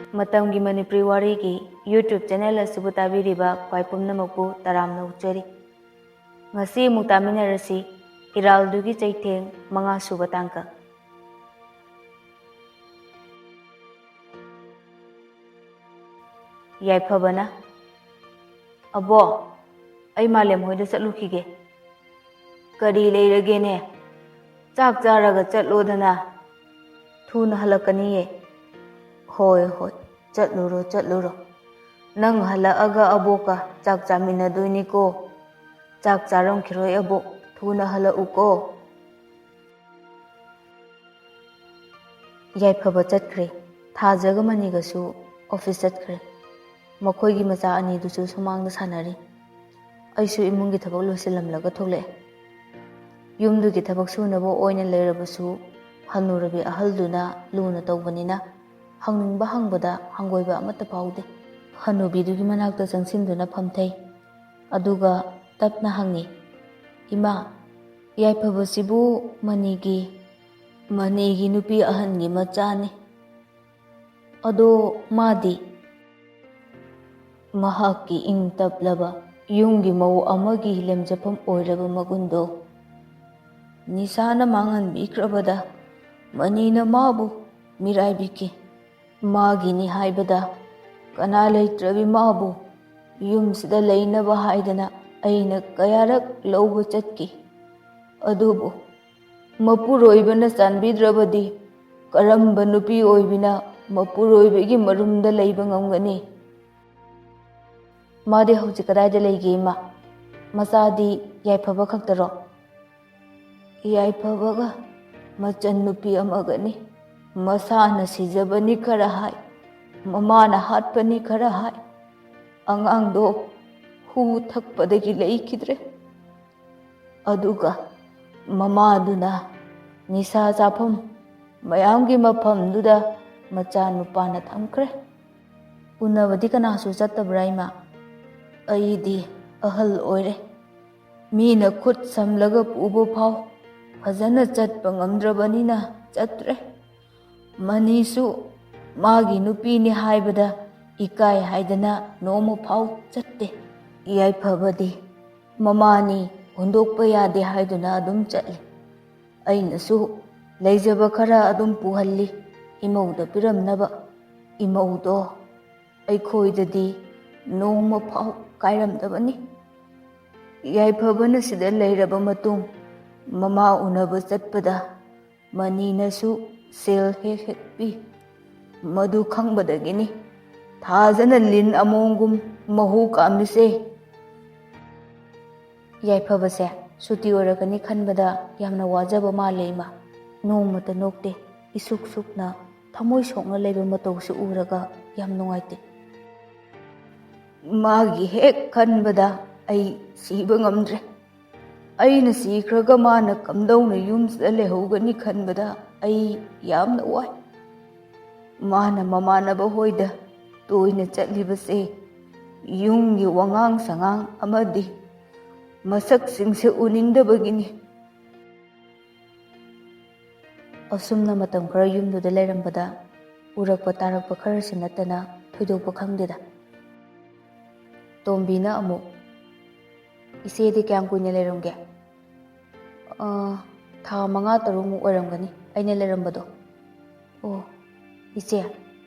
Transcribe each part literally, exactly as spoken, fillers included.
ꯃꯇꯝꯒꯤ ꯃꯅꯤꯄꯨꯔꯤ ꯋꯥꯔꯤꯒꯤ YouTube channel ꯑꯁꯤꯕꯨ ꯇꯥꯕꯤꯔꯤꯕ ꯈ꯭ꯋꯥꯏ ꯄꯨꯝꯅꯃꯛꯄꯨ ꯇꯔꯥꯝꯅ ꯑꯣꯛꯆꯔꯤ꯫ ꯉꯁꯤ ꯑꯃꯨꯛ ꯇꯥꯃꯤꯟꯅꯔꯁꯤ, ꯏꯔꯥꯜꯗꯨꯒꯤ ꯆꯩꯊꯦꯡ ꯃꯉꯥ ꯁꯨꯕ ꯇꯥꯡꯀꯛ꯫ ꯌꯥꯏꯐꯕꯅ, "ꯑꯕꯣ, ꯑꯩ ꯃꯥꯂꯦꯝ ꯍꯣꯏꯗ ꯆꯠꯂꯨꯈꯤꯒꯦ꯫" "ꯀꯔꯤ ꯂꯩꯔꯒꯦꯅꯦ? ꯆꯥꯛ ꯆꯥꯔꯒ ꯆꯠꯂꯣꯗꯅ, ꯊꯨꯅ ꯍꯜꯂꯛꯀꯅꯤꯌꯦ꯫" "ꯍꯣꯏ, ꯍꯣꯏ, ꯆꯠꯂꯨꯔꯣ, ꯆꯠꯂꯨꯔꯣ꯫ ꯅꯪ ꯍꯜꯂꯛꯑꯒ ꯑꯕꯣꯛꯀ ꯆꯥꯛ ꯆꯥꯃꯤꯟꯅꯗꯣꯏꯅꯤꯀꯣ꯫ ꯆꯥꯛ ꯆꯥꯔꯝꯈꯤꯔꯣꯏ ꯑꯕꯣꯛ, ꯊꯨꯅ ꯍꯜꯂꯛꯎꯀꯣ꯫" ꯌꯥꯏꯐꯕ ꯆꯠꯈ꯭ꯔꯦ꯫ ꯊꯥꯖꯒ ꯃꯅꯤꯒꯁꯨ ꯑꯣꯐꯤꯁ ꯆꯠꯈ꯭ꯔꯦ꯫ ꯃꯈꯣꯏꯒꯤ ꯃꯆꯥ ꯑꯅꯤꯗꯨꯁꯨ ꯁꯨꯃꯥꯡꯗ ꯁꯥꯟꯅꯔꯤ꯫ ꯑꯩꯁꯨ ꯏꯃꯨꯡꯒꯤ ꯊꯕꯛ ꯂꯣꯏꯁꯤꯜꯂꯝꯂꯒ ꯊꯣꯛꯂꯛꯑꯦ꯫ ꯌꯨꯝꯗꯨꯒꯤ ꯊꯕꯛ ꯁꯨꯅꯕ ꯑꯣꯏꯅ ꯂꯩꯔꯕꯁꯨ, ꯍꯅꯨꯔꯕꯤ ꯑꯍꯜꯗꯨꯅ ꯂꯨꯅ ꯇꯧꯕꯅꯤꯅ, ꯍꯪꯅꯤꯡꯕ ꯍꯪꯕꯗ ꯍꯪꯒꯣꯏꯕ ꯑꯃꯠꯇ ꯐꯥꯎꯗꯦ꯫ ꯍꯅꯨꯕꯤꯗꯨꯒꯤ ꯃꯅꯥꯛꯇ ꯆꯪꯁꯤꯟꯗꯨꯅ ꯐꯝꯊꯩ꯫ ꯑꯗꯨꯒ ꯇꯞꯅ ꯍꯪꯉꯤ, "ꯏꯃꯥ, ꯌꯥꯏꯐꯕꯁꯤꯕꯨ ꯃꯅꯤꯒꯤ, ꯃꯅꯤꯒꯤ ꯅꯨꯄꯤ ꯑꯍꯟꯒꯤ ꯃꯆꯥꯅꯤ꯫ ꯑꯗꯣ ꯃꯥꯗꯤ?" "ꯃꯍꯥꯛꯀꯤ ꯏꯪ ꯇꯞꯂꯕ ꯌꯨꯝꯒꯤ ꯃꯧ ꯑꯃꯒꯤ ꯂꯦꯝꯖꯐꯝ ꯑꯣꯏꯔꯕ ꯃꯒꯨꯟꯗꯣ ꯅꯤꯁꯥꯅ ꯃꯥꯡꯍꯟꯕꯤꯈ꯭ꯔꯕꯗ ꯃꯅꯤꯅ ꯃꯥꯕꯨ ꯃꯤꯔꯥꯏꯕꯤꯈꯤ꯫ ꯃꯥꯒꯤꯅꯤ ꯍꯥꯏꯕꯗ ꯀꯅꯥ ꯂꯩꯇ꯭ꯔꯕꯤ ꯃꯥꯕꯨ ꯌꯨꯝꯁꯤꯗ ꯂꯩꯅꯕ ꯍꯥꯏꯗꯅ ꯑꯩꯅ ꯀꯌꯥꯔꯛ ꯂꯧꯕ ꯆꯠꯈꯤ꯫ ꯑꯗꯨꯕꯨ ꯃꯄꯨꯔꯣꯏꯕꯅ ꯆꯥꯟꯕꯤꯗ꯭ꯔꯕꯗꯤ ꯀꯔꯝꯕ ꯅꯨꯄꯤ ꯑꯣꯏꯕꯤꯅ ꯃꯄꯨꯔꯣꯏꯕꯒꯤ ꯃꯔꯨꯝꯗ ꯂꯩꯕ ꯉꯝꯒꯅꯤ?" "ꯃꯥꯗꯤ ꯍꯧꯖꯤꯛ ꯀꯗꯥꯏꯗ ꯂꯩꯒꯦ, ꯏꯃꯥ? ꯃꯆꯥꯗꯤ ꯌꯥꯏꯐꯕ ꯈꯛꯇꯔꯣ?" "ꯌꯥꯏꯐꯕꯒ ꯃꯆꯟ ꯅꯨꯄꯤ ꯑꯃꯒꯅꯤ꯫ ꯃꯁꯥꯅ ꯁꯤꯖꯕꯅꯤ ꯈꯔ ꯍꯥꯏ, ꯃꯃꯥꯅ ꯍꯥꯠꯄꯅꯤ ꯈꯔ ꯍꯥꯏ꯫ ꯑꯉꯥꯡꯗꯣ ꯍꯨ ꯊꯛꯄꯗꯒꯤ ꯂꯩꯈꯤꯗ꯭ꯔꯦ꯫ ꯑꯗꯨꯒ ꯃꯃꯥꯗꯨꯅ ꯅꯤꯁꯥ ꯆꯥꯐꯝ ꯃꯌꯥꯝꯒꯤ ꯃꯐꯝꯗꯨꯗ ꯃꯆꯥꯅꯨꯄꯥꯅ ꯊꯝꯈ꯭ꯔꯦ꯫" "ꯎꯅꯕꯗꯤ ꯀꯅꯥꯁꯨ ꯆꯠꯇꯕ꯭ꯔꯥ, ꯏꯃꯥ?" "ꯑꯩꯗꯤ ꯑꯍꯜ ꯑꯣꯏꯔꯦ꯫ ꯃꯤꯅ ꯈꯨꯠ ꯁꯝꯂꯒ ꯄꯨꯕ ꯐꯥꯎ ꯐꯖꯅ ꯆꯠꯄ ꯉꯝꯗ꯭ꯔꯕꯅꯤꯅ ꯆꯠꯇ꯭ꯔꯦ꯫ ꯃꯅꯤꯁꯨ ꯃꯥꯒꯤ ꯅꯨꯄꯤꯅꯤ ꯍꯥꯏꯕꯗ ꯏꯀꯥꯏ ꯍꯥꯏꯗꯅ ꯅꯣꯡꯃ ꯐꯥꯎ ꯆꯠꯇꯦ꯫ ꯌꯥꯏꯐꯕꯗꯤ ꯃꯃꯥꯅꯤ, ꯍꯨꯟꯗꯣꯛꯄ ꯌꯥꯗꯦ ꯍꯥꯏꯗꯨꯅ ꯑꯗꯨꯝ ꯆꯠꯂꯤ꯫ ꯑꯩꯅꯁꯨ ꯂꯩꯖꯕ ꯈꯔ ꯑꯗꯨꯝ ꯄꯨꯍꯜꯂꯤ, ꯏꯃꯧꯗ ꯄꯤꯔꯝꯅꯕ꯫ ꯏꯃꯧꯗꯣ ꯑꯩꯈꯣꯏꯗꯗꯤ ꯅꯣꯡꯃ ꯐꯥꯎ ꯀꯥꯏꯔꯝꯗꯕꯅꯤ꯫ ꯌꯥꯏꯐꯕꯅ ꯁꯤꯗ ꯂꯩꯔꯕ ꯃꯇꯨꯡ ꯃꯃꯥ ꯎꯅꯕ ꯆꯠꯄꯗ ꯃꯅꯤꯅꯁꯨ ꯁꯦꯜ ꯍꯦꯛ ꯍꯦꯛ ꯄꯤ꯫ ꯃꯗꯨ ꯈꯪꯕꯗꯒꯤꯅꯤ ꯊꯥꯖꯅ ꯂꯤꯟ ꯑꯃꯣꯝꯒꯨꯝ ꯃꯍꯨ ꯀꯥꯝꯂꯤꯁꯦ꯫ ꯌꯥꯏꯐꯕꯁꯦ ꯁꯨꯇꯤ ꯑꯣꯏꯔꯛꯀꯅꯤ ꯈꯟꯕꯗ ꯌꯥꯝꯅ ꯋꯥꯖꯕ ꯃꯥꯜꯂꯦ, ꯏꯃꯥ꯫ ꯅꯣꯡꯃꯇ ꯅꯣꯛꯇꯦ꯫ ꯏꯁꯨꯛ ꯁꯨꯛꯅ ꯊꯃꯣꯏ ꯁꯣꯛꯅ ꯂꯩꯕ ꯃꯇꯧꯁꯨ ꯎꯔꯒ ꯌꯥꯝ ꯅꯨꯡꯉꯥꯏꯇꯦ꯫ ꯃꯥꯒꯤ ꯍꯦꯛ ꯈꯟꯕꯗ ꯑꯩ ꯁꯤꯕ ꯉꯝꯗ꯭ꯔꯦ꯫ ꯑꯩꯅ ꯁꯤꯈ꯭ꯔꯒ ꯃꯥꯅ ꯀꯝꯗꯧꯅ ꯌꯨꯝꯁꯤꯗ ꯂꯩꯍꯧꯒꯅꯤ ꯈꯟꯕꯗ ꯑꯩ ꯌꯥꯝꯅ ꯋꯥꯏ꯫ ꯃꯥꯅ ꯃꯃꯥꯟꯅꯕ ꯍꯣꯏꯗ ꯇꯣꯏꯅ ꯆꯠꯂꯤꯕꯁꯦ ꯌꯨꯝꯒꯤ ꯋꯥꯉꯥꯡ ꯁꯉꯥꯡ ꯑꯃꯗꯤ ꯃꯁꯛꯁꯤꯡꯁꯦ ꯎꯅꯤꯡꯗꯕꯒꯤꯅꯤ꯫ ꯑꯁꯨꯝꯅ ꯃꯇꯝ ꯈꯔ ꯌꯨꯝꯗꯨꯗ ꯂꯩꯔꯝꯕꯗ ꯎꯔꯛꯄ ꯇꯥꯔꯛꯄ ꯈꯔꯁꯤ ꯅꯠꯇꯅ ꯊꯣꯏꯗꯣꯛꯄ ꯈꯪꯗꯦꯗ꯫ ꯇꯣꯝꯕꯤꯅ ꯑꯃꯨꯛ, "ꯏꯆꯦꯗꯤ ꯀꯌꯥꯝ ꯀꯨꯏꯅ ꯂꯩꯔꯝꯒꯦ?" "ꯑ, ꯊꯥ ꯃꯉꯥ ꯇꯔꯨꯛꯃꯨꯛ ꯑꯣꯏꯔꯝꯒꯅꯤ ꯑꯩꯅ ꯂꯩꯔꯝꯕꯗꯣ꯫" "ꯑꯣ, ꯏꯆꯦ,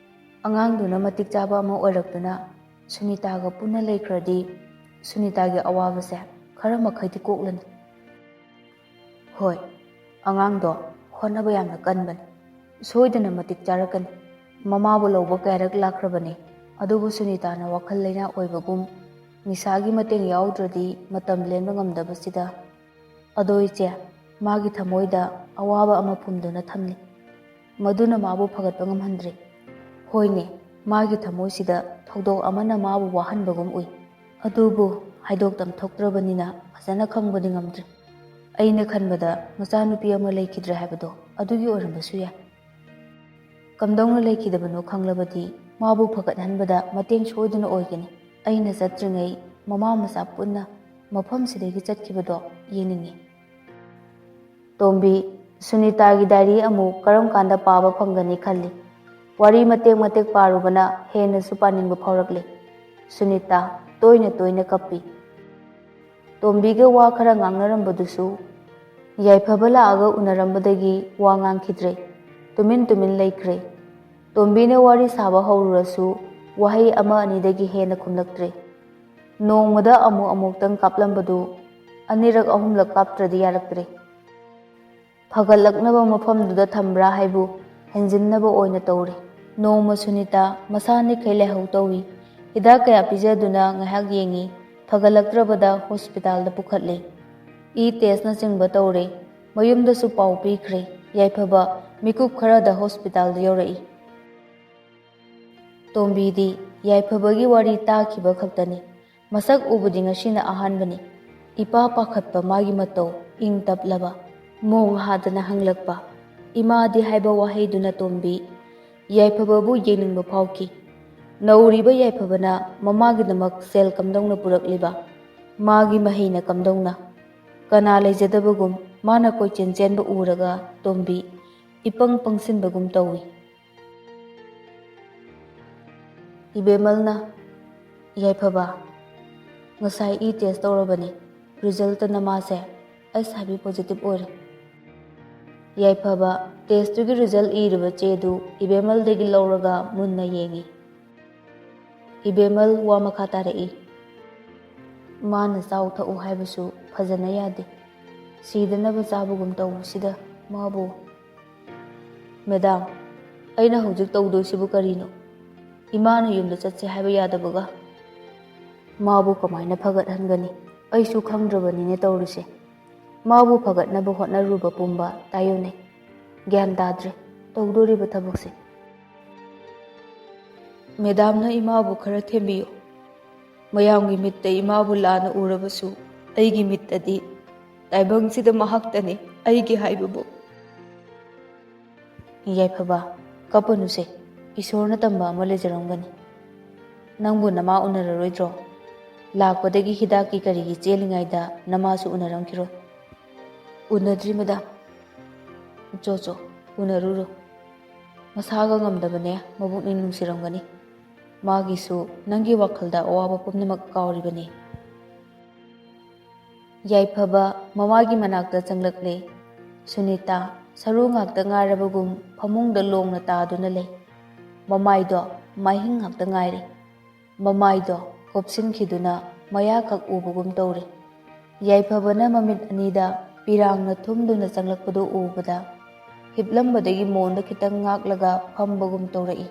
ꯑꯉꯥꯡꯗꯨꯅ ꯃꯇꯤꯛ ꯆꯥꯕ ꯑꯃ ꯑꯣꯏꯔꯛꯇꯨꯅ ꯁꯨꯅꯤꯇꯥꯒ ꯄꯨꯟꯅ ꯂꯩꯈ꯭ꯔꯗꯤ ꯁꯨꯅꯤꯇꯥꯒꯤ ꯑꯋꯥꯕꯁꯦ ꯈꯔ ꯃꯈꯩꯗꯤ ꯀꯣꯛꯂꯅꯤ꯫" "ꯍꯣꯏ, ꯑꯉꯥꯡꯗꯣ ꯍꯣꯠꯅꯕ ꯌꯥꯝꯅ ꯀꯟꯕꯅꯤ꯫ ꯁꯣꯏꯗꯅ ꯃꯇꯤꯛ ꯆꯥꯔꯛꯀꯅꯤ꯫ ꯃꯃꯥꯕꯨ ꯂꯧꯕ ꯀꯌꯥꯔꯛ ꯂꯥꯛꯈ꯭ꯔꯕꯅꯤ, ꯑꯗꯨꯕꯨ ꯁꯨꯅꯤꯇꯥꯅ ꯋꯥꯈꯜ ꯂꯩꯅꯥ ꯑꯣꯏꯕꯒꯨꯝ ꯅꯤꯁꯥꯒꯤ ꯃꯇꯦꯡ ꯌꯥꯎꯗ꯭ꯔꯗꯤ ꯃꯇꯝ ꯂꯦꯟꯕ ꯉꯝꯗꯕꯁꯤꯗ꯫ ꯑꯗꯣ ꯏꯆꯦ, ꯃꯥꯒꯤ ꯊꯃꯣꯏꯗ ꯑꯋꯥꯕ ꯑꯃ ꯐꯨꯝꯗꯨꯅ ꯊꯝꯂꯤ꯫ ꯃꯗꯨꯅ ꯃꯥꯕꯨ ꯐꯒꯠꯄ ꯉꯝꯍꯟꯗ꯭ꯔꯤ꯫" "ꯍꯣꯏꯅꯦ, ꯃꯥꯒꯤ ꯊꯃꯣꯏꯁꯤꯗ ꯊꯧꯗꯣꯛ ꯑꯃꯅ ꯃꯥꯕꯨ ꯋꯥꯍꯟꯕꯒꯨꯝ ꯎꯏ꯫ ꯑꯗꯨꯕꯨ ꯍꯥꯏꯗꯣꯛꯇꯝ ꯊꯣꯛꯇ꯭ꯔꯕꯅꯤꯅ ꯐꯖꯅ ꯈꯪꯕꯗꯤ ꯉꯝꯗ꯭ꯔꯤ꯫ ꯑꯩꯅ ꯈꯟꯕꯗ ꯃꯆꯥꯅꯨꯄꯤ ꯑꯃ ꯂꯩꯈꯤꯗ꯭ꯔꯦ ꯍꯥꯏꯕꯗꯣ ꯑꯗꯨꯒꯤ ꯑꯣꯏꯔꯝꯕꯁꯨ ꯌꯥꯏ꯫" "ꯀꯝꯗꯧꯅ ꯂꯩꯈꯤꯗꯕꯅꯣ ꯈꯪꯂꯕꯗꯤ ꯃꯥꯕꯨ ꯐꯒꯠꯍꯟꯕꯗ ꯃꯇꯦꯡ ꯁꯣꯏꯗꯅ ꯑꯣꯏꯒꯅꯤ꯫ ꯑꯩꯅ ꯆꯠꯇ꯭ꯔꯤꯉꯩ ꯃꯃꯥ ꯃꯆꯥ ꯄꯨꯟꯅ ꯃꯐꯝꯁꯤꯗꯒꯤ ꯆꯠꯈꯤꯕꯗꯣ ꯌꯦꯡꯅꯤꯡꯏ꯫" ꯇꯣꯝꯕꯤ, ꯁꯨꯅꯤꯇꯥꯒꯤ ꯗꯥꯏꯔꯤ ꯑꯃꯨꯛ ꯀꯔꯝ ꯀꯥꯟꯗ ꯄꯥꯕ ꯐꯪꯒꯅꯤ ꯈꯜꯂꯤ꯫ ꯋꯥꯔꯤ ꯃꯇꯦꯛ ꯃꯇꯦꯛ ꯄꯥꯔꯨꯕꯅ ꯍꯦꯟꯅꯁꯨ ꯄꯥꯅꯤꯡꯕ ꯐꯥꯎꯔꯛꯂꯦ꯫ ꯁꯨꯅꯤꯇꯥ ꯇꯣꯏꯅ ꯇꯣꯏꯅ ꯀꯞꯄꯤ꯫ ꯇꯣꯝꯕꯤꯒ ꯋꯥ ꯈꯔ ꯉꯥꯡꯅꯔꯝꯕꯗꯨꯁꯨ ꯌꯥꯏꯐꯕ ꯂꯥꯛꯑꯒ ꯎꯅꯔꯝꯕꯗꯒꯤ ꯋꯥ ꯉꯥꯡꯈꯤꯗ꯭ꯔꯦ꯫ ꯇꯨꯃꯤꯟ ꯇꯨꯃꯤꯟ ꯂꯩꯈ꯭ꯔꯦ꯫ ꯇꯣꯝꯕꯤꯅ ꯋꯥꯔꯤ ꯁꯥꯕ ꯍꯧꯔꯨꯔꯁꯨ ꯋꯥꯍꯩ ꯑꯃ ꯑꯅꯤꯗꯒꯤ ꯍꯦꯟꯅ ꯈꯨꯝꯂꯛꯇ꯭ꯔꯦ꯫ ꯅꯣꯡꯃꯗ ꯑꯃꯨꯛ ꯑꯃꯨꯛꯇꯪ ꯀꯥꯞꯂꯝꯕꯗꯨ ꯑꯅꯤꯔꯛ ꯑꯍꯨꯝꯂꯛ ꯀꯥꯞꯇ꯭ꯔꯗꯤ ꯌꯥꯔꯛꯇ꯭ꯔꯦ꯫ ꯐꯒꯠꯂꯛꯅꯕ ꯃꯐꯝꯗꯨꯗ ꯊꯝꯕ꯭ꯔꯥ ꯍꯥꯏꯕꯨ ꯍꯦꯟꯖꯤꯟꯅꯕ ꯑꯣꯏꯅ ꯇꯧꯔꯦ꯫ ꯅꯣꯡꯃ ꯁꯨꯅꯤꯇꯥ ꯃꯁꯥ ꯅꯤꯛꯈꯩ ꯂꯥꯏꯍꯧ ꯇꯧꯏ꯫ ꯍꯤꯗꯥꯛ ꯀꯌꯥ ꯄꯤꯖꯗꯨꯅ ꯉꯥꯏꯍꯥꯛ ꯌꯦꯡꯏ꯫ ꯐꯒꯠꯂꯛꯇ꯭ꯔꯕꯗ ꯍꯣꯁꯄꯤꯇꯥꯜꯗ ꯄꯨꯈꯠꯂꯦ꯫ ꯏ ꯇꯦꯁꯅꯆꯤꯡꯕ ꯇꯧꯔꯦ꯫ ꯃꯌꯨꯝꯗꯁꯨ ꯄꯥꯎ ꯄꯤꯈ꯭ꯔꯦ꯫ ꯌꯥꯏꯐꯕ ꯃꯤꯀꯨꯞ ꯈꯔꯗ ꯍꯣꯁꯄꯤꯇꯥꯜꯗ ꯌꯧꯔꯛꯏ꯫ ꯇꯣꯝꯕꯤꯗꯤ ꯌꯥꯏꯐꯕꯒꯤ ꯋꯥꯔꯤ ꯇꯥꯈꯤꯕ ꯈꯛꯇꯅꯤ꯫ ꯃꯁꯛ ꯎꯕꯗꯤ ꯉꯁꯤꯅ ꯑꯍꯥꯟꯕꯅꯤ꯫ ꯏꯄꯥ ꯄꯥꯈꯠꯄ ꯃꯥꯒꯤ ꯃꯇꯧ, ꯏꯪ ꯇꯞꯂꯕ, ꯃꯣꯡ ꯍꯥꯗꯅ ꯍꯪꯂꯛꯄ "ꯏꯃꯥꯗꯤ" ꯍꯥꯏꯕ ꯋꯥꯍꯩꯗꯨꯅ ꯇꯣꯝꯕꯤ ꯌꯥꯏꯐꯕꯕꯨ ꯌꯦꯡꯅꯤꯡꯕ ꯐꯥꯎꯈꯤ꯫ ꯅꯧꯔꯤꯕ ꯌꯥꯏꯐꯕꯅ ꯃꯃꯥꯒꯤꯗꯃꯛ ꯁꯦꯜ ꯀꯝꯗꯧꯅ ꯄꯨꯔꯛꯂꯤꯕ? ꯃꯥꯒꯤ ꯃꯍꯩꯅ ꯀꯝꯗꯧꯅ? ꯀꯅꯥ ꯂꯩꯖꯗꯕꯒꯨꯝ ꯃꯥꯅ ꯀꯣꯏꯆꯦꯟ ꯆꯦꯟꯕ ꯎꯔꯒ ꯇꯣꯝꯕꯤ ꯏꯄꯪ ꯄꯪꯁꯤꯟꯕꯒꯨꯝ ꯇꯧꯏ꯫ ꯏꯕꯦꯃꯜꯅ, "ꯌꯥꯏꯐꯕ, ꯉꯁꯥꯏ ꯏ ꯇꯦꯁ ꯇꯧꯔꯕꯅꯤ꯫ ꯔꯤꯖꯜꯇ ꯅꯃꯥꯁꯦ ꯑꯩꯁ ꯑꯥꯏ ꯚꯤ ꯄꯣꯖꯤꯇꯤꯚ ꯑꯣꯏꯔꯦ꯫" ꯌꯥꯏꯐꯕ ꯇꯦꯁꯇꯨꯒꯤ ꯔꯤꯖꯜ ꯏꯔꯤꯕ ꯆꯦꯗꯨ ꯏꯕꯦꯃꯜꯗꯒꯤ ꯂꯧꯔꯒ ꯃꯨꯟꯅ ꯌꯦꯡꯏ꯫ ꯏꯕꯦꯃꯜ ꯋꯥ ꯃꯈꯥ ꯇꯥꯔꯛꯏ, "ꯃꯥꯅ ꯆꯥꯎ ꯊꯛꯎ ꯍꯥꯏꯕꯁꯨ ꯐꯖꯅ ꯌꯥꯗꯦ꯫ ꯁꯤꯗꯅꯕ ꯆꯥꯕꯒꯨꯝ ꯇꯧꯕꯁꯤꯗ ꯃꯥꯕꯨ꯫" "ꯃꯦꯗꯥꯝ, ꯑꯩꯅ ꯍꯧꯖꯤꯛ ꯇꯧꯗꯣꯏꯁꯤꯕꯨ ꯀꯔꯤꯅꯣ? ꯏꯃꯥꯅ ꯌꯨꯝꯗ ꯆꯠꯁꯦ ꯍꯥꯏꯕ ꯌꯥꯗꯕꯒ?" "ꯃꯥꯕꯨ ꯀꯃꯥꯏꯅ ꯐꯒꯠꯍꯟꯒꯅꯤ? ꯑꯩꯁꯨ ꯈꯪꯗ꯭ꯔꯕꯅꯤꯅꯦ ꯇꯧꯔꯤꯁꯦ꯫ ꯃꯥꯕꯨ ꯐꯒꯠꯅꯕ ꯍꯣꯠꯅꯔꯨꯕ ꯄꯨꯝꯕ ꯇꯥꯏꯑꯣꯟꯅꯩ꯫ ꯒ꯭ꯌꯥꯟ ꯇꯥꯗ꯭ꯔꯦ ꯇꯧꯗꯣꯔꯤꯕ ꯊꯕꯛꯁꯦ꯫" "ꯃꯦꯗꯥꯝꯅ ꯏꯃꯥꯕꯨ ꯈꯔ ꯊꯦꯝꯕꯤꯌꯨ꯫ ꯃꯌꯥꯝꯒꯤ ꯃꯤꯠꯇ ꯏꯃꯥꯕꯨ ꯂꯥꯟꯅ ꯎꯔꯕꯁꯨ ꯑꯩꯒꯤ ꯃꯤꯠꯇꯗꯤ ꯇꯥꯏꯕꯪꯁꯤꯗ ꯃꯍꯥꯛꯇꯅꯤ ꯑꯩꯒꯤ ꯍꯥꯏꯕꯕꯨ꯫" "ꯌꯥꯏꯐꯕ, ꯀꯞꯄꯅꯨꯁꯦ, ꯏꯁꯣꯔꯅ ꯇꯝꯕ ꯑꯃ ꯂꯩꯖꯔꯝꯒꯅꯤ꯫ ꯅꯪꯕꯨ ꯅꯃꯥ ꯎꯅꯔꯔꯣꯏꯗ꯭ꯔꯣ? ꯂꯥꯛꯄꯗꯒꯤ ꯍꯤꯗꯥꯛꯀꯤ ꯀꯔꯤꯒꯤ ꯆꯦꯜꯂꯤꯉꯩꯗ ꯅꯃꯥꯁꯨ ꯎꯅꯔꯝꯈꯤꯔꯣꯏ꯫" "ꯎꯅꯗ꯭ꯔꯤ ꯃꯦꯗꯥꯝ꯫" "ꯆꯣ ꯆꯣ, ꯎꯅꯔꯨꯔꯣ꯫" ꯃꯁꯥꯒ ꯉꯝꯗꯕꯅꯦ, ꯃꯕꯨꯛꯅꯤꯡ ꯅꯨꯡꯁꯤꯔꯝꯒꯅꯤ꯫ ꯃꯥꯒꯤꯁꯨ ꯅꯪꯒꯤ ꯋꯥꯈꯜꯗ ꯑꯋꯥꯕ ꯄꯨꯝꯅꯃꯛ ꯀꯥꯎꯔꯤꯕꯅꯤ꯫ ꯌꯥꯏꯐꯕ ꯃꯃꯥꯒꯤ ꯃꯅꯥꯛꯇ ꯆꯪꯂꯛꯂꯦ꯫ ꯁꯨꯅꯤꯇꯥ ꯁꯔꯨ ꯉꯥꯛꯇ ꯉꯥꯏꯔꯕꯒꯨꯝ ꯐꯃꯨꯡꯗ ꯂꯣꯡꯅ ꯇꯥꯗꯨꯅ ꯂꯩ꯫ ꯃꯃꯥꯏꯗꯣ ꯃꯥꯏꯍꯤꯡ ꯉꯥꯛꯇ ꯉꯥꯏꯔꯦ꯫ ꯃꯃꯥꯏꯗꯣ ꯀꯨꯞꯁꯤꯟꯈꯤꯗꯨꯅ ꯃꯌꯥꯈꯛ ꯎꯕꯒꯨꯝ ꯇꯧꯔꯦ꯫ ꯌꯥꯏꯐꯕꯅ ꯃꯃꯤꯠ ꯑꯅꯤꯗ ꯄꯤꯔꯥꯡꯅ ꯊꯨꯝꯗꯨꯅ ꯆꯪꯂꯛꯄꯗꯨ ꯎꯕꯗ, ꯍꯤꯞꯂꯝꯕꯗꯒꯤ ꯃꯣꯟꯗ ꯈꯤꯇꯪ ꯉꯥꯛꯂꯒ ꯐꯝꯕꯒꯨꯝ ꯇꯧꯔꯛꯏ꯫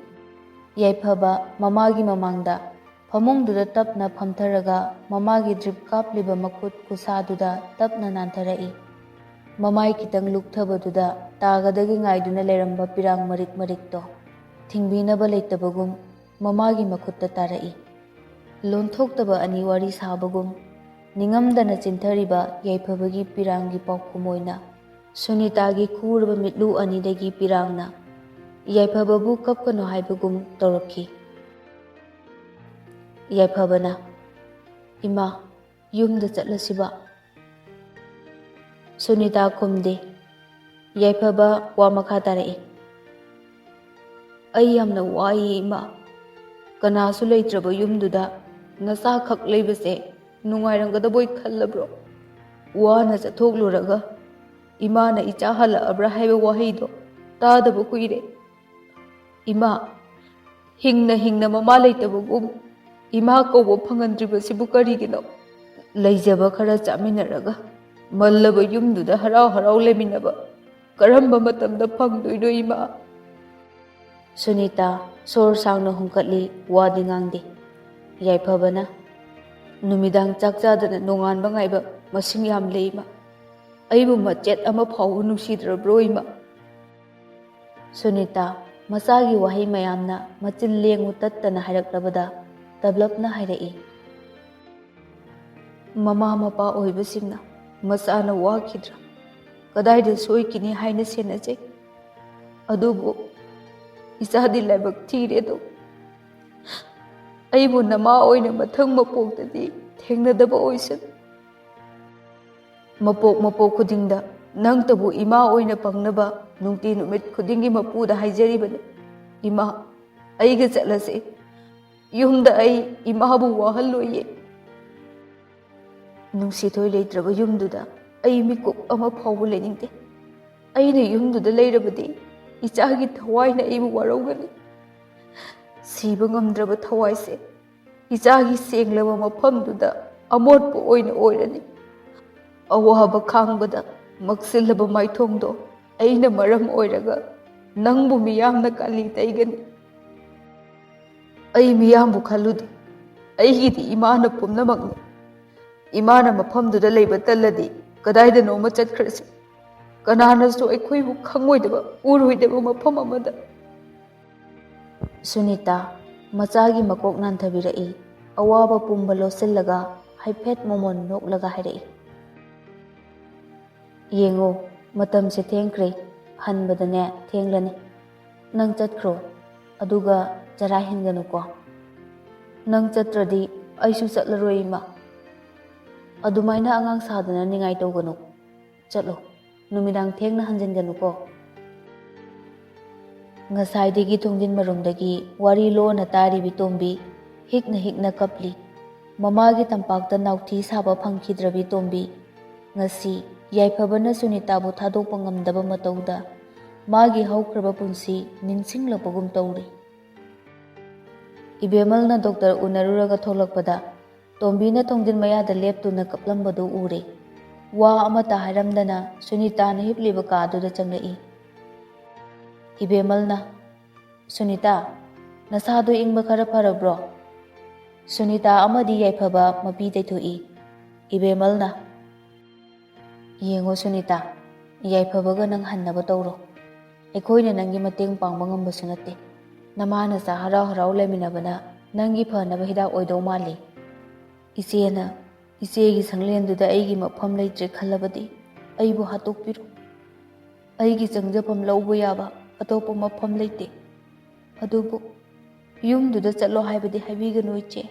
ꯌꯥꯏꯐꯕ ꯃꯃꯥꯒꯤ ꯃꯃꯥꯡꯗ ꯐꯃꯨꯡꯗꯨꯗ ꯇꯞꯅ ꯐꯝꯊꯔꯒ ꯃꯃꯥꯒꯤ ꯗ꯭ꯔꯤꯞ ꯀꯥꯞꯂꯤꯕ ꯃꯈꯨꯠ ꯈꯨꯁꯥꯗꯨꯗ ꯇꯞꯅ ꯅꯥꯟꯊꯔꯛꯏ꯫ ꯃꯃꯥꯏ ꯈꯤꯇꯪ ꯂꯨꯛꯊꯕꯗꯨꯗ ꯇꯥꯒꯗꯒꯤ ꯉꯥꯏꯗꯨꯅ ꯂꯩꯔꯝꯕ ꯄꯤꯔꯥꯡ ꯃꯔꯤꯛ ꯃꯔꯤꯛꯇꯣ ꯊꯤꯡꯕꯤꯅꯕ ꯂꯩꯇꯕꯒꯨꯝ ꯃꯃꯥꯒꯤ ꯃꯈꯨꯠꯇ ꯇꯥꯔꯛꯏ꯫ ꯂꯣꯟꯊꯣꯛꯇꯕ ꯑꯅꯤ ꯋꯥꯔꯤ ꯁꯥꯕꯒꯨꯝ ꯅꯤꯡꯉꯝꯗꯅ ꯆꯤꯟꯊꯔꯤꯕ ꯌꯥꯏꯐꯕꯒꯤ ꯄꯤꯔꯥꯡꯒꯤ ꯄꯥꯎꯈꯨꯝ ꯑꯣꯏꯅ ꯁꯨꯅꯤꯇꯥꯒꯤ ꯈꯨꯔꯕ ꯃꯤꯠꯂꯨ ꯑꯅꯤꯗꯒꯤ ꯄꯤꯔꯥꯡꯅ ꯌꯥꯏꯐꯕꯕꯨ ꯀꯞꯀꯅꯨ ꯍꯥꯏꯕꯒꯨꯝ ꯇꯧꯔꯛꯈꯤ꯫ ꯌꯥꯏꯐꯕꯅ, "ꯏꯃꯥ, ꯌꯨꯝꯗ ꯆꯠꯂꯁꯤꯕ?" ꯁꯨꯅꯤꯇꯥ ꯈꯨꯝꯗꯦ꯫ ꯌꯥꯏꯐꯕ ꯋꯥ ꯃꯈꯥ ꯇꯥꯔꯛꯏ, "ꯑꯩ ꯌꯥꯝꯅ ꯋꯥꯏꯌꯦ ꯏꯃꯥ꯫ ꯀꯅꯥꯁꯨ ꯂꯩꯇ꯭ꯔꯕ ꯌꯨꯝꯗꯨꯗ ꯅꯆꯥꯈꯛ ꯂꯩꯕꯁꯦ ꯅꯨꯡꯉꯥꯏꯔꯝꯒꯗꯕꯣꯏ ꯈꯜꯂꯕ꯭ꯔꯣ? ꯋꯥꯅ ꯆꯠꯊꯣꯛꯂꯨꯔꯒ ꯏꯃꯥꯅ ꯏꯆꯥ ꯍꯜꯂꯛꯑꯕ꯭ꯔꯥ ꯍꯥꯏꯕ ꯋꯥꯍꯩꯗꯣ ꯇꯥꯗꯕ ꯀꯨꯏꯔꯦ꯫ ꯏꯃꯥ, ꯍꯤꯡꯅ ꯍꯤꯡꯅ ꯃꯃꯥ ꯂꯩꯇꯕꯒꯨꯝ ꯏꯃꯥ ꯀꯧꯕ ꯐꯪꯍꯟꯗ꯭ꯔꯤꯕꯁꯤꯕꯨ ꯀꯔꯤꯒꯤꯅꯣ? ꯂꯩꯖꯕ ꯈꯔ ꯆꯥꯃꯤꯟꯅꯔꯒ ꯃꯜꯂꯕ ꯌꯨꯝꯗꯨꯗ ꯍꯔꯥꯎ ꯍꯔꯥꯎ ꯂꯩꯃꯤꯟꯅꯕ ꯀꯔꯝꯕ ꯃꯇꯝꯗ ꯐꯪꯗꯣꯏꯅꯣ ꯏꯃꯥ?" ꯁꯨꯅꯤꯇꯥ ꯁꯣꯔ ꯁꯥꯡꯅ ꯍꯣꯡꯀꯠꯂꯤ, ꯋꯥꯗꯤ ꯉꯥꯡꯗꯦ꯫ ꯌꯥꯏꯐꯕꯅ, "ꯅꯨꯃꯤꯗꯥꯡ ꯆꯥꯛ ꯆꯥꯗꯅ ꯅꯣꯡꯉꯥꯟꯕ ꯉꯥꯏꯕ ꯃꯁꯤꯡ ꯌꯥꯝꯂꯦ ꯏꯃꯥ꯫ ꯑꯩꯕꯨ ꯃꯆꯦꯠ ꯑꯃ ꯐꯥꯎꯕ ꯅꯨꯡꯁꯤꯗ꯭ꯔꯕ꯭ꯔꯣ ꯏꯃꯥ?" ꯁꯨꯅꯤꯇꯥ ꯃꯆꯥꯒꯤ ꯋꯥꯍꯩ ꯃꯌꯥꯝꯅ ꯃꯆꯤꯟ ꯂꯦꯡꯉꯨ ꯇꯠꯇꯅ ꯍꯥꯏꯔꯛꯂꯕꯗ ꯇꯞꯂꯞꯅ ꯍꯥꯏꯔꯛꯏ, "ꯃꯃꯥ ꯃꯄꯥ ꯑꯣꯏꯕꯁꯤꯡꯅ ꯃꯆꯥꯅ ꯋꯥꯈꯤꯗ꯭ꯔꯥ ꯀꯗꯥꯏꯗ ꯁꯣꯏꯈꯤꯅꯤ ꯍꯥꯏꯅ ꯁꯦꯟꯅꯖꯩ꯫ ꯑꯗꯨꯕꯨ ꯏꯆꯥꯗꯤ ꯂꯥꯏꯕꯛ ꯊꯤꯔꯦꯗꯣ꯫ ꯑꯩꯕꯨ ꯅꯃꯥ ꯑꯣꯏꯅ ꯃꯊꯪ ꯃꯄꯣꯛꯇꯗꯤ ꯊꯦꯡꯅꯗꯕ ꯑꯣꯏꯁꯅꯨ꯫ ꯃꯄꯣꯛ ꯃꯄꯣꯛ ꯈꯨꯗꯤꯡꯗ ꯅꯪꯇꯕꯨ ꯏꯃꯥ ꯑꯣꯏꯅ ꯄꯪꯅꯕ ꯅꯨꯡꯇꯤ ꯅꯨꯃꯤꯠ ꯈꯨꯗꯤꯡꯒꯤ ꯃꯄꯨꯗ ꯍꯥꯏꯖꯔꯤꯕꯅꯤ꯫ "ꯏꯃꯥ, ꯑꯩꯒ ꯆꯠꯂꯁꯤ꯫ ꯌꯨꯝꯗ ꯑꯩ ꯏꯃꯥꯕꯨ ꯋꯥꯍꯜꯂꯣꯏꯌꯦ꯫ ꯅꯨꯡꯁꯤꯊꯣꯏ ꯂꯩꯇ꯭ꯔꯕ ꯌꯨꯝꯗꯨꯗ ꯑꯩ ꯃꯤꯀꯨꯞ ꯑꯃ ꯐꯥꯎꯕ ꯂꯩꯅꯤꯡꯗꯦ꯫ ꯑꯩꯅ ꯌꯨꯝꯗꯨꯗ ꯂꯩꯔꯕꯗꯤ ꯏꯆꯥꯒꯤ ꯊꯋꯥꯏꯅ ꯑꯩꯕꯨ ꯋꯥꯔꯧꯒꯅꯤ꯫ ꯁꯤꯕ ꯉꯝꯗ꯭ꯔꯕ ꯊꯋꯥꯏꯁꯦ ꯏꯆꯥꯒꯤ ꯁꯦꯡꯂꯕ ꯃꯐꯝꯗꯨꯗ ꯑꯃꯣꯠꯄ ꯑꯣꯏꯅ ꯑꯣꯏꯔꯅꯤ꯫ ꯑꯋꯥꯕ ꯈꯥꯡꯕꯗ ꯃꯛꯁꯤꯜꯂꯕ ꯃꯥꯏꯊꯣꯡꯗꯣ ꯑꯩꯅ ꯃꯔꯝ ꯑꯣꯏꯔꯒ ꯅꯪꯕꯨ ꯃꯤꯌꯥꯝꯅ ꯀꯥꯂꯤ ꯇꯩꯒꯅꯤ꯫ ꯑꯩ ꯃꯤꯌꯥꯝꯕꯨ ꯈꯜꯂꯨꯗꯦ꯫ ꯑꯩꯒꯤꯗꯤ ꯏꯃꯥꯅ ꯄꯨꯝꯅꯃꯛꯅꯤ꯫ ꯏꯃꯥꯅ ꯃꯐꯝꯗꯨꯗ ꯂꯩꯕ ꯇꯜꯂꯗꯤ ꯀꯗꯥꯏꯗꯅꯣꯃ ꯆꯠꯈ꯭ꯔꯁꯤ꯫ ꯀꯅꯥꯅꯁꯨ ꯑꯩꯈꯣꯏꯕꯨ ꯈꯪꯉꯣꯏꯗꯕ, ꯎꯔꯣꯏꯗꯕ ꯃꯐꯝ ꯑꯃꯗ꯫" ꯁꯨꯅꯤꯇꯥ ꯃꯆꯥꯒꯤ ꯃꯀꯣꯛ ꯅꯥꯟꯊꯕꯤꯔꯛꯏ꯫ ꯑꯋꯥꯕ ꯄꯨꯝꯕ ꯂꯣꯠꯁꯤꯜꯂꯒ ꯍꯥꯏꯐꯦꯠ ꯃꯣꯃꯣꯟ ꯅꯣꯛꯂꯒ ꯍꯥꯏꯔꯛꯏ, "ꯌꯦꯡꯉꯣ, ꯃꯇꯝꯁꯦ ꯊꯦꯡꯈ꯭ꯔꯦ, ꯍꯟꯕꯗꯅꯦ ꯊꯦꯡꯂꯅꯤ꯫ ꯅꯪ ꯆꯠꯈ꯭ꯔꯣ, ꯑꯗꯨꯒ ꯆꯔꯥ ꯍꯦꯟꯒꯅꯨꯀꯣ꯫ ꯅꯪ ꯆꯠꯇ꯭ꯔꯗꯤ ꯑꯩꯁꯨ ꯆꯠꯂꯔꯣꯏ, ꯏꯃꯥ꯫ ꯑꯗꯨꯃꯥꯏꯅ ꯑꯉꯥꯡ ꯁꯥꯗꯅ ꯅꯤꯡꯉꯥꯏ ꯇꯧꯒꯅꯨ꯫ ꯆꯠꯂꯣ, ꯅꯨꯃꯤꯗꯥꯡ ꯊꯦꯡꯅ ꯍꯟꯖꯤꯟꯒꯅꯨꯀꯣ꯫" ꯉꯁꯥꯏꯗꯒꯤ ꯊꯣꯡꯖꯤꯟ ꯃꯔꯨꯝꯗꯒꯤ ꯋꯥꯔꯤ ꯂꯣꯟꯅ ꯇꯥꯔꯤꯕꯤ ꯇꯣꯝꯕꯤ ꯍꯤꯛꯅ ꯍꯤꯛꯅ ꯀꯞꯂꯤ꯫ ꯃꯃꯥꯒꯤ ꯇꯝꯄꯥꯛꯇ ꯅꯥꯎꯊꯤ ꯁꯥꯕ ꯐꯪꯈꯤꯗ꯭ꯔꯕꯤ ꯇꯣꯝꯕꯤ ꯉꯁꯤ ꯌꯥꯏꯐꯕꯅ ꯁꯨꯅꯤꯇꯥꯕꯨ ꯊꯥꯗꯣꯛꯄ ꯉꯝꯗꯕ ꯃꯇꯧꯗ ꯃꯥꯒꯤ ꯍꯧꯈ꯭ꯔꯕ ꯄꯨꯟꯁꯤ ꯅꯤꯡꯁꯤꯡꯂꯛꯄꯒꯨꯝ ꯇꯧꯔꯤ꯫ ꯏꯕꯦꯃꯜꯅ ꯗꯣꯛꯇꯔ ꯎꯅꯔꯨꯔꯒ ꯊꯣꯛꯂꯛꯄꯗ ꯇꯣꯝꯕꯤꯅ ꯊꯣꯡꯖꯤꯟ ꯃꯌꯥꯗ ꯂꯦꯞꯇꯨꯅ ꯀꯞꯂꯝꯕꯗꯨ ꯎꯔꯦ꯫ ꯋꯥ ꯑꯃꯠꯇ ꯍꯥꯏꯔꯝꯗꯅ ꯁꯨꯅꯤꯇꯥꯅ ꯍꯤꯞꯂꯤꯕ ꯀꯥꯗꯨꯗ ꯆꯪꯂꯛꯏ꯫ ꯏꯕꯦꯃꯜꯅ, "ꯁꯨꯅꯤꯇꯥ, ꯅꯁꯥꯗꯣ ꯏꯪꯕ ꯈꯔ ꯐꯔꯕ꯭ꯔꯣ?" ꯁꯨꯅꯤꯇꯥ ꯑꯃꯗꯤ ꯌꯥꯏꯐꯕ ꯃꯄꯤ ꯇꯩꯊꯣꯛꯏ꯫ ꯏꯕꯦꯃꯜꯅ, "ꯌꯦꯡꯉꯣ ꯁꯨꯅꯤꯇꯥ, ꯌꯥꯏꯐꯕꯒ ꯅꯪ ꯍꯟꯅꯕ ꯇꯧꯔꯣ꯫ ꯑꯩꯈꯣꯏꯅ ꯅꯪꯒꯤ ꯃꯇꯦꯡ ꯄꯥꯡꯕ ꯉꯝꯕꯁꯨ ꯅꯠꯇꯦ꯫ ꯅꯃꯥ ꯅꯆꯥ ꯍꯔꯥꯎ ꯍꯔꯥꯎ ꯂꯩꯃꯤꯟꯅꯕꯅ ꯅꯪꯒꯤ ꯐꯅꯕ ꯍꯤꯗꯥꯛ ꯑꯣꯏꯗꯧ ꯃꯥꯜꯂꯤ꯫ ꯏꯆꯦꯅ, ꯏꯆꯦꯒꯤ ꯁꯪꯂꯦꯟꯗꯨꯗ ꯑꯩꯒꯤ ꯃꯐꯝ ꯂꯩꯇ꯭ꯔꯦ ꯈꯜꯂꯕꯗꯤ ꯑꯩꯕꯨ ꯍꯥꯠꯇꯣꯛꯄꯤꯔꯣ꯫ ꯑꯩꯒꯤ ꯆꯪꯖꯐꯝ ꯂꯧꯕ ꯌꯥꯕ ꯑꯇꯣꯞꯄ ꯃꯐꯝ ꯂꯩꯇꯦ꯫ ꯑꯗꯨꯕꯨ ꯌꯨꯝꯗꯨꯗ ꯆꯠꯂꯣ ꯍꯥꯏꯕꯗꯤ ꯍꯥꯏꯕꯤꯒꯅꯨ, ꯏꯆꯦ꯫"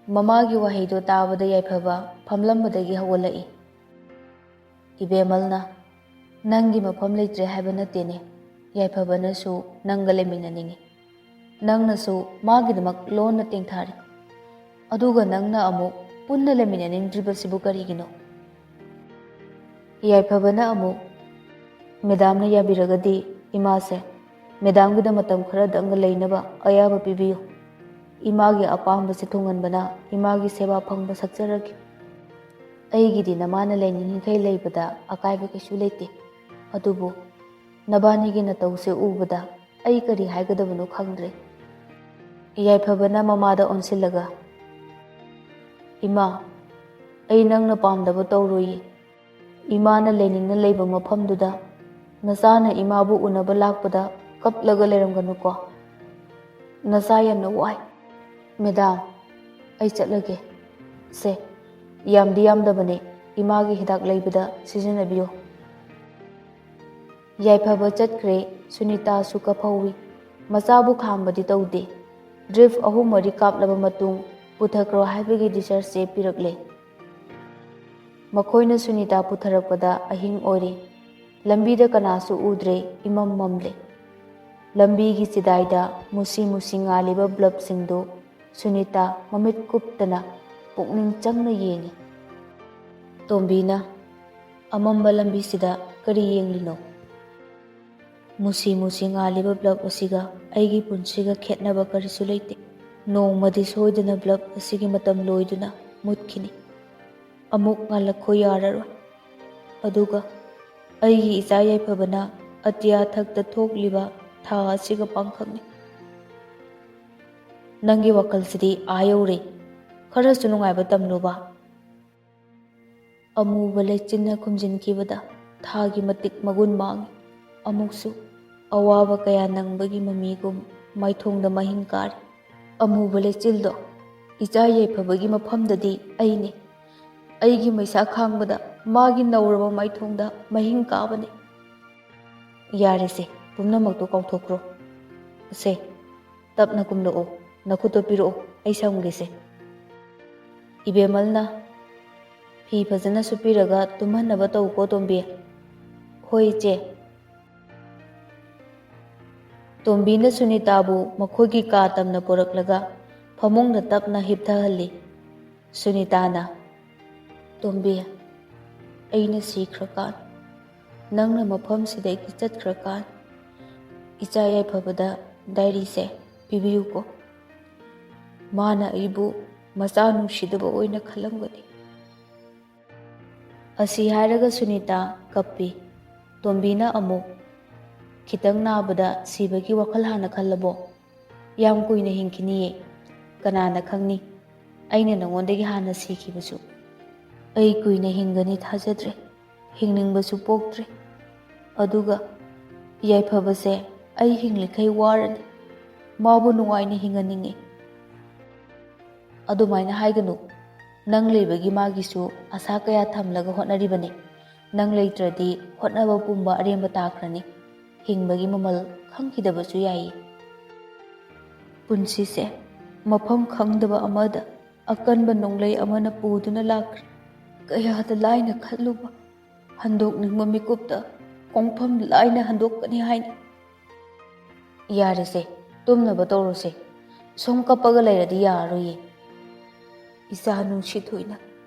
ꯃꯃꯥꯒꯤ ꯋꯥꯍꯩꯗꯣ ꯇꯥꯕꯗ ꯌꯥꯏꯐꯕ ꯐꯝꯂꯝꯕꯗꯒꯤ ꯍꯧꯒꯠꯂꯛꯏ꯫ ꯏꯕꯦꯝꯃꯜꯅ, "ꯅꯪꯒꯤ ꯃꯐꯝ ꯂꯩꯇ꯭ꯔꯦ ꯍꯥꯏꯕ ꯅꯠꯇꯦꯅꯦ, ꯌꯥꯏꯐꯕꯅꯁꯨ ꯅꯪꯒ ꯂꯩꯃꯤꯟꯅꯅꯤꯡꯉꯤ꯫ ꯅꯪꯅꯁꯨ ꯃꯥꯒꯤꯗꯃꯛ ꯂꯣꯟꯅ ꯇꯦꯡꯊꯥꯔꯤ꯫ ꯑꯗꯨꯒ ꯅꯪꯅ ꯑꯃꯨꯛ ꯄꯨꯟꯅ ꯂꯩꯃꯤꯟꯅꯅꯤꯡꯗ꯭ꯔꯤꯕꯁꯤꯕꯨ ꯀꯔꯤꯒꯤꯅꯣ?" ꯌꯥꯏꯐꯕꯅ ꯑꯃꯨꯛ, "ꯃꯦꯗꯥꯝꯅ ꯌꯥꯕꯤꯔꯒꯗꯤ ꯏꯃꯥꯁꯦ ꯃꯦꯗꯥꯝꯒꯤꯗ ꯃꯇꯝ ꯈꯔꯗꯪꯒ ꯂꯩꯅꯕ ꯑꯌꯥꯕ ꯄꯤꯕꯤꯌꯨ꯫ ꯏꯃꯥꯒꯤ ꯑꯄꯥꯝꯕꯁꯦ ꯊꯨꯡꯍꯟꯕꯅ ꯏꯃꯥꯒꯤ ꯁꯦꯕꯥ ꯐꯪꯕ ꯁꯛꯆꯔꯒꯦ꯫ ꯑꯩꯒꯤꯗꯤ ꯅꯃꯥꯅ ꯂꯩꯅꯤꯡꯉꯤꯈꯩ ꯂꯩꯕꯗ ꯑꯀꯥꯏꯕ ꯀꯩꯁꯨ ꯂꯩꯇꯦ꯫ ꯑꯗꯨꯕꯨ ꯅꯕꯥꯅꯤꯒꯤ ꯅꯇꯧꯁꯦ ꯎꯕꯗ ꯑꯩ ꯀꯔꯤ ꯍꯥꯏꯒꯗꯕꯅꯣ ꯈꯪꯗ꯭ꯔꯦ꯫" ꯌꯥꯏꯐꯕꯅ ꯃꯃꯥꯗ ꯑꯣꯟꯁꯤꯜꯂꯒ, "ꯏꯃꯥ, ꯑꯩ ꯅꯪꯅ ꯄꯥꯝꯗꯕ ꯇꯧꯔꯣꯏꯌꯦ꯫ ꯏꯃꯥꯅ ꯂꯩꯅꯤꯡꯅ ꯂꯩꯕ ꯃꯐꯝꯗꯨꯗ ꯅꯆꯥꯅ ꯏꯃꯥꯕꯨ ꯎꯅꯕ ꯂꯥꯛꯄꯗ ꯀꯞꯂꯒ ꯂꯩꯔꯝꯒꯅꯨꯀꯣ꯫ ꯅꯆꯥ ꯌꯥꯝꯅ ꯋꯥꯏ꯫" "ꯃꯦꯗꯥꯝ, ꯑꯩ ꯆꯠꯂꯒꯦ꯫ ꯁꯦ, ꯌꯥꯝꯗꯤ ꯌꯥꯝꯗꯕꯅꯦ, ꯏꯃꯥꯒꯤ ꯍꯤꯗꯥꯛ ꯂꯩꯕꯗ ꯁꯤꯖꯤꯟꯅꯕꯤꯌꯨ꯫" ꯌꯥꯏꯐꯕ ꯆꯠꯈ꯭ꯔꯦ꯫ ꯁꯨꯅꯤꯇꯥꯁꯨ ꯀꯞꯍꯧꯏ꯫ ꯃꯆꯥꯕꯨ ꯈꯥꯝꯕꯗꯤ ꯇꯧꯗꯦ꯫ ꯗ꯭ꯔꯤꯞ ꯑꯍꯨꯝ ꯃꯔꯤ ꯀꯥꯞꯂꯕ ꯃꯇꯨꯡ ꯄꯨꯊꯈ꯭ꯔꯣ ꯍꯥꯏꯕꯒꯤ ꯗꯤꯁꯆꯥꯔꯖꯁꯦ ꯄꯤꯔꯛꯂꯦ꯫ ꯃꯈꯣꯏꯅ ꯁꯨꯅꯤꯇꯥ ꯄꯨꯊꯔꯛꯄꯗ ꯑꯍꯤꯡ ꯑꯣꯏꯔꯦ꯫ ꯂꯝꯕꯤꯗ ꯀꯅꯥꯁꯨ ꯎꯗ꯭ꯔꯦ, ꯏꯃꯝ ꯃꯝꯂꯦ꯫ ꯂꯝꯕꯤꯒꯤ ꯆꯤꯗꯥꯏꯗ ꯃꯨꯁꯤ ꯃꯨꯁꯤ ꯉꯥꯜꯂꯤꯕ ꯕ꯭ꯂꯕꯁꯤꯡꯗꯨ ꯁꯨꯅꯤꯇꯥ ꯃꯃꯤꯠ ꯀꯨꯞꯇꯅ ꯄꯨꯛꯅꯤꯡ ꯆꯪꯅ ꯌꯦꯡꯏ꯫ ꯇꯣꯝꯕꯤꯅ, "ꯑꯃꯝꯕ ꯂꯝꯕꯤꯁꯤꯗ ꯀꯔꯤ ꯌꯦꯡꯂꯤꯅꯣ?" "ꯃꯨꯁꯤ ꯃꯨꯁꯤ ꯉꯥꯜꯂꯤꯕ ꯕ꯭ꯂꯕ ꯑꯁꯤꯒ ꯑꯩꯒꯤ ꯄꯨꯟꯁꯤꯒ ꯈꯦꯠꯅꯕ ꯀꯔꯤꯁꯨ ꯂꯩꯇꯦ꯫ ꯅꯣꯡꯃꯗꯤ ꯁꯣꯏꯗꯅ ꯕ꯭ꯂꯕ ꯑꯁꯤꯒꯤ ꯃꯇꯝ ꯂꯣꯏꯗꯨꯅ ꯃꯨꯠꯈꯤꯅꯤ꯫ ꯑꯃꯨꯛ ꯉꯥꯜꯂꯛꯈꯣ ꯌꯥꯔꯔꯣꯏ꯫ ꯑꯗꯨꯒ ꯑꯩꯒꯤ ꯏꯆꯥ ꯌꯥꯏꯐꯕꯅ ꯑꯇꯤꯌꯥ ꯊꯛꯇ ꯊꯣꯛꯂꯤꯕ ꯊꯥ ꯑꯁꯤꯒ ꯄꯥꯡꯈꯛꯅꯤ꯫" "ꯅꯪꯒꯤ ꯋꯥꯈꯜꯁꯤꯗꯤ ꯑꯥ ꯌꯧꯔꯦ꯫ ꯈꯔꯁꯨ ꯅꯨꯡꯉꯥꯏꯕ ꯇꯝꯂꯨꯕ꯫" ꯑꯃꯨꯕ ꯂꯩꯆꯤꯟꯅ ꯈꯨꯝꯖꯤꯟꯈꯤꯕꯗ ꯊꯥꯒꯤ ꯃꯇꯤꯛ ꯃꯒꯨꯟ ꯃꯥꯡꯏ꯫ ꯑꯃꯨꯛꯁꯨ ꯑꯋꯥꯕ ꯀꯌꯥ ꯅꯪꯕꯒꯤ ꯃꯃꯤꯒꯨꯝ ꯃꯥꯏꯊꯣꯡꯗ ꯃꯍꯤꯡ ꯀꯥꯔꯤ꯫ ꯑꯃꯨꯕ ꯂꯩꯆꯤꯜꯗꯣ ꯏꯆꯥ ꯌꯥꯏꯐꯕꯒꯤ ꯃꯐꯝꯗꯗꯤ ꯑꯩꯅꯤ꯫ ꯑꯩꯒꯤ ꯃꯩꯁꯥ ꯈꯥꯡꯕꯗ ꯃꯥꯒꯤ ꯅꯧꯔꯕ ꯃꯥꯏꯊꯣꯡꯗ ꯃꯍꯤꯡ ꯀꯥꯕꯅꯤ꯫ ꯌꯥꯔꯦꯁꯦ, ꯄꯨꯝꯅꯃꯛꯇꯣ ꯀꯥꯎꯊꯣꯛꯈ꯭ꯔꯣ꯫ ꯁꯦ, ꯇꯞꯅ ꯀꯨꯝꯂꯛꯑꯣ, ꯅꯈꯨꯠꯇꯣ ꯄꯤꯔꯛꯑꯣ, ꯑꯩ ꯁꯝꯒꯦꯁꯦ꯫ ꯏꯕꯦꯝꯃꯜꯅ, ꯐꯤ ꯐꯖꯅ ꯁꯨꯞꯄꯤꯔꯒ ꯇꯨꯝꯍꯟꯅꯕ ꯇꯧꯀꯣ, ꯇꯣꯝꯕꯤ꯫ ꯍꯣꯏ, ꯏꯆꯦ꯫ ꯇꯣꯝꯕꯤꯅ ꯁꯨꯅꯤꯇꯥꯕꯨ ꯃꯈꯣꯏꯒꯤ ꯀꯥ ꯇꯝꯅ ꯄꯨꯔꯛꯂꯒ ꯐꯃꯨꯡꯗ ꯇꯞꯅ ꯍꯤꯞꯊꯍꯜꯂꯤ꯫ ꯁꯨꯅꯤꯇꯥꯅ, "ꯇꯣꯝꯕꯤ, ꯑꯩꯅ ꯁꯤꯈ꯭ꯔꯀꯥꯟ, ꯅꯪꯅ ꯃꯐꯝꯁꯤꯗꯒꯤ ꯆꯠꯈ꯭ꯔꯀꯥꯟ, ꯏꯆꯥ ꯌꯥꯏꯐꯕꯗ ꯗꯥꯏꯔꯤꯁꯦ ꯄꯤꯕꯤꯌꯨꯀꯣ꯫ ꯃꯥꯅ ꯑꯩꯕꯨ ꯃꯆꯥ ꯅꯨꯡꯁꯤꯗꯕ ꯑꯣꯏꯅ ꯈꯜꯂꯝꯒꯅꯤ꯫" ꯑꯁꯤ ꯍꯥꯏꯔꯒ ꯁꯨꯅꯤꯇꯥ ꯀꯞꯄꯤ꯫ ꯇꯣꯝꯕꯤꯅ ꯑꯃꯨꯛ, "ꯈꯤꯇꯪ ꯅꯥꯕꯗ ꯁꯤꯕꯒꯤ ꯋꯥꯈꯜ ꯍꯥꯟꯅ ꯈꯜꯂꯕꯣ? ꯌꯥꯝ ꯀꯨꯏꯅ ꯍꯤꯡꯈꯤꯅꯤꯌꯦ꯫ ꯀꯅꯥꯅ ꯈꯪꯅꯤ? ꯑꯩꯅ ꯅꯉꯣꯟꯗꯒꯤ ꯍꯥꯟꯅ ꯁꯤꯈꯤꯕꯁꯨ꯫ ꯑꯩ ꯀꯨꯏꯅ ꯍꯤꯡꯒꯅꯤ ꯊꯥꯖꯗ꯭ꯔꯦ꯫ ꯍꯤꯡꯅꯤꯡꯕꯁꯨ ꯄꯣꯛꯇ꯭ꯔꯦ꯫ ꯑꯗꯨꯒ ꯌꯥꯏꯐꯕꯁꯦ ꯑꯩ ꯍꯤꯡꯂꯤꯈꯩ ꯋꯥꯔꯅꯤ꯫ ꯃꯥꯕꯨ ꯅꯨꯡꯉꯥꯏꯅ ꯍꯤꯡꯍꯟꯅꯤꯡꯉꯤ꯫" "ꯑꯗꯨꯃꯥꯏꯅ ꯍꯥꯏꯒꯅꯨ꯫ ꯅꯪ ꯂꯩꯕꯒꯤ ꯃꯥꯒꯤꯁꯨ ꯑꯁꯥ ꯀꯌꯥ ꯊꯝꯂꯒ ꯍꯣꯠꯅꯔꯤꯕꯅꯤ꯫ ꯅꯪ ꯂꯩꯇ꯭ꯔꯗꯤ ꯍꯣꯠꯅꯕ ꯄꯨꯝꯕ ꯑꯔꯦꯝꯕ ꯇꯥꯈ꯭ꯔꯅꯤ꯫ ꯍꯤꯡꯕꯒꯤ ꯃꯃꯜ ꯈꯪꯈꯤꯗꯕꯁꯨ ꯌꯥꯏꯌꯦ꯫" ꯄꯨꯟꯁꯤꯁꯦ ꯃꯐꯝ ꯈꯪꯗꯕ ꯑꯃꯗ ꯑꯀꯟꯕ ꯅꯣꯡꯂꯩ ꯑꯃꯅ ꯄꯨꯗꯨꯅ ꯂꯥꯛꯈ꯭ꯔꯦ꯫ ꯀꯌꯥꯗ ꯂꯥꯏꯅ ꯈꯜꯂꯨꯕ, ꯍꯟꯗꯣꯛꯅꯤꯡꯕ ꯃꯤꯀꯨꯞꯇ ꯈꯣꯡꯐꯝ ꯂꯥꯏꯅ ꯍꯟꯗꯣꯛꯀꯅꯤ ꯍꯥꯏꯅ꯫ "ꯌꯥꯔꯦꯁꯦ, ꯇꯨꯝꯅꯕ ꯇꯧꯔꯣꯁꯦ꯫ ꯁꯨꯝ ꯀꯞꯄꯒ ꯂꯩꯔꯗꯤ ꯌꯥꯔꯔꯣꯏꯌꯦ꯫" "ꯏꯆꯥ ꯅꯨꯡꯁꯤꯊꯣꯏꯅ,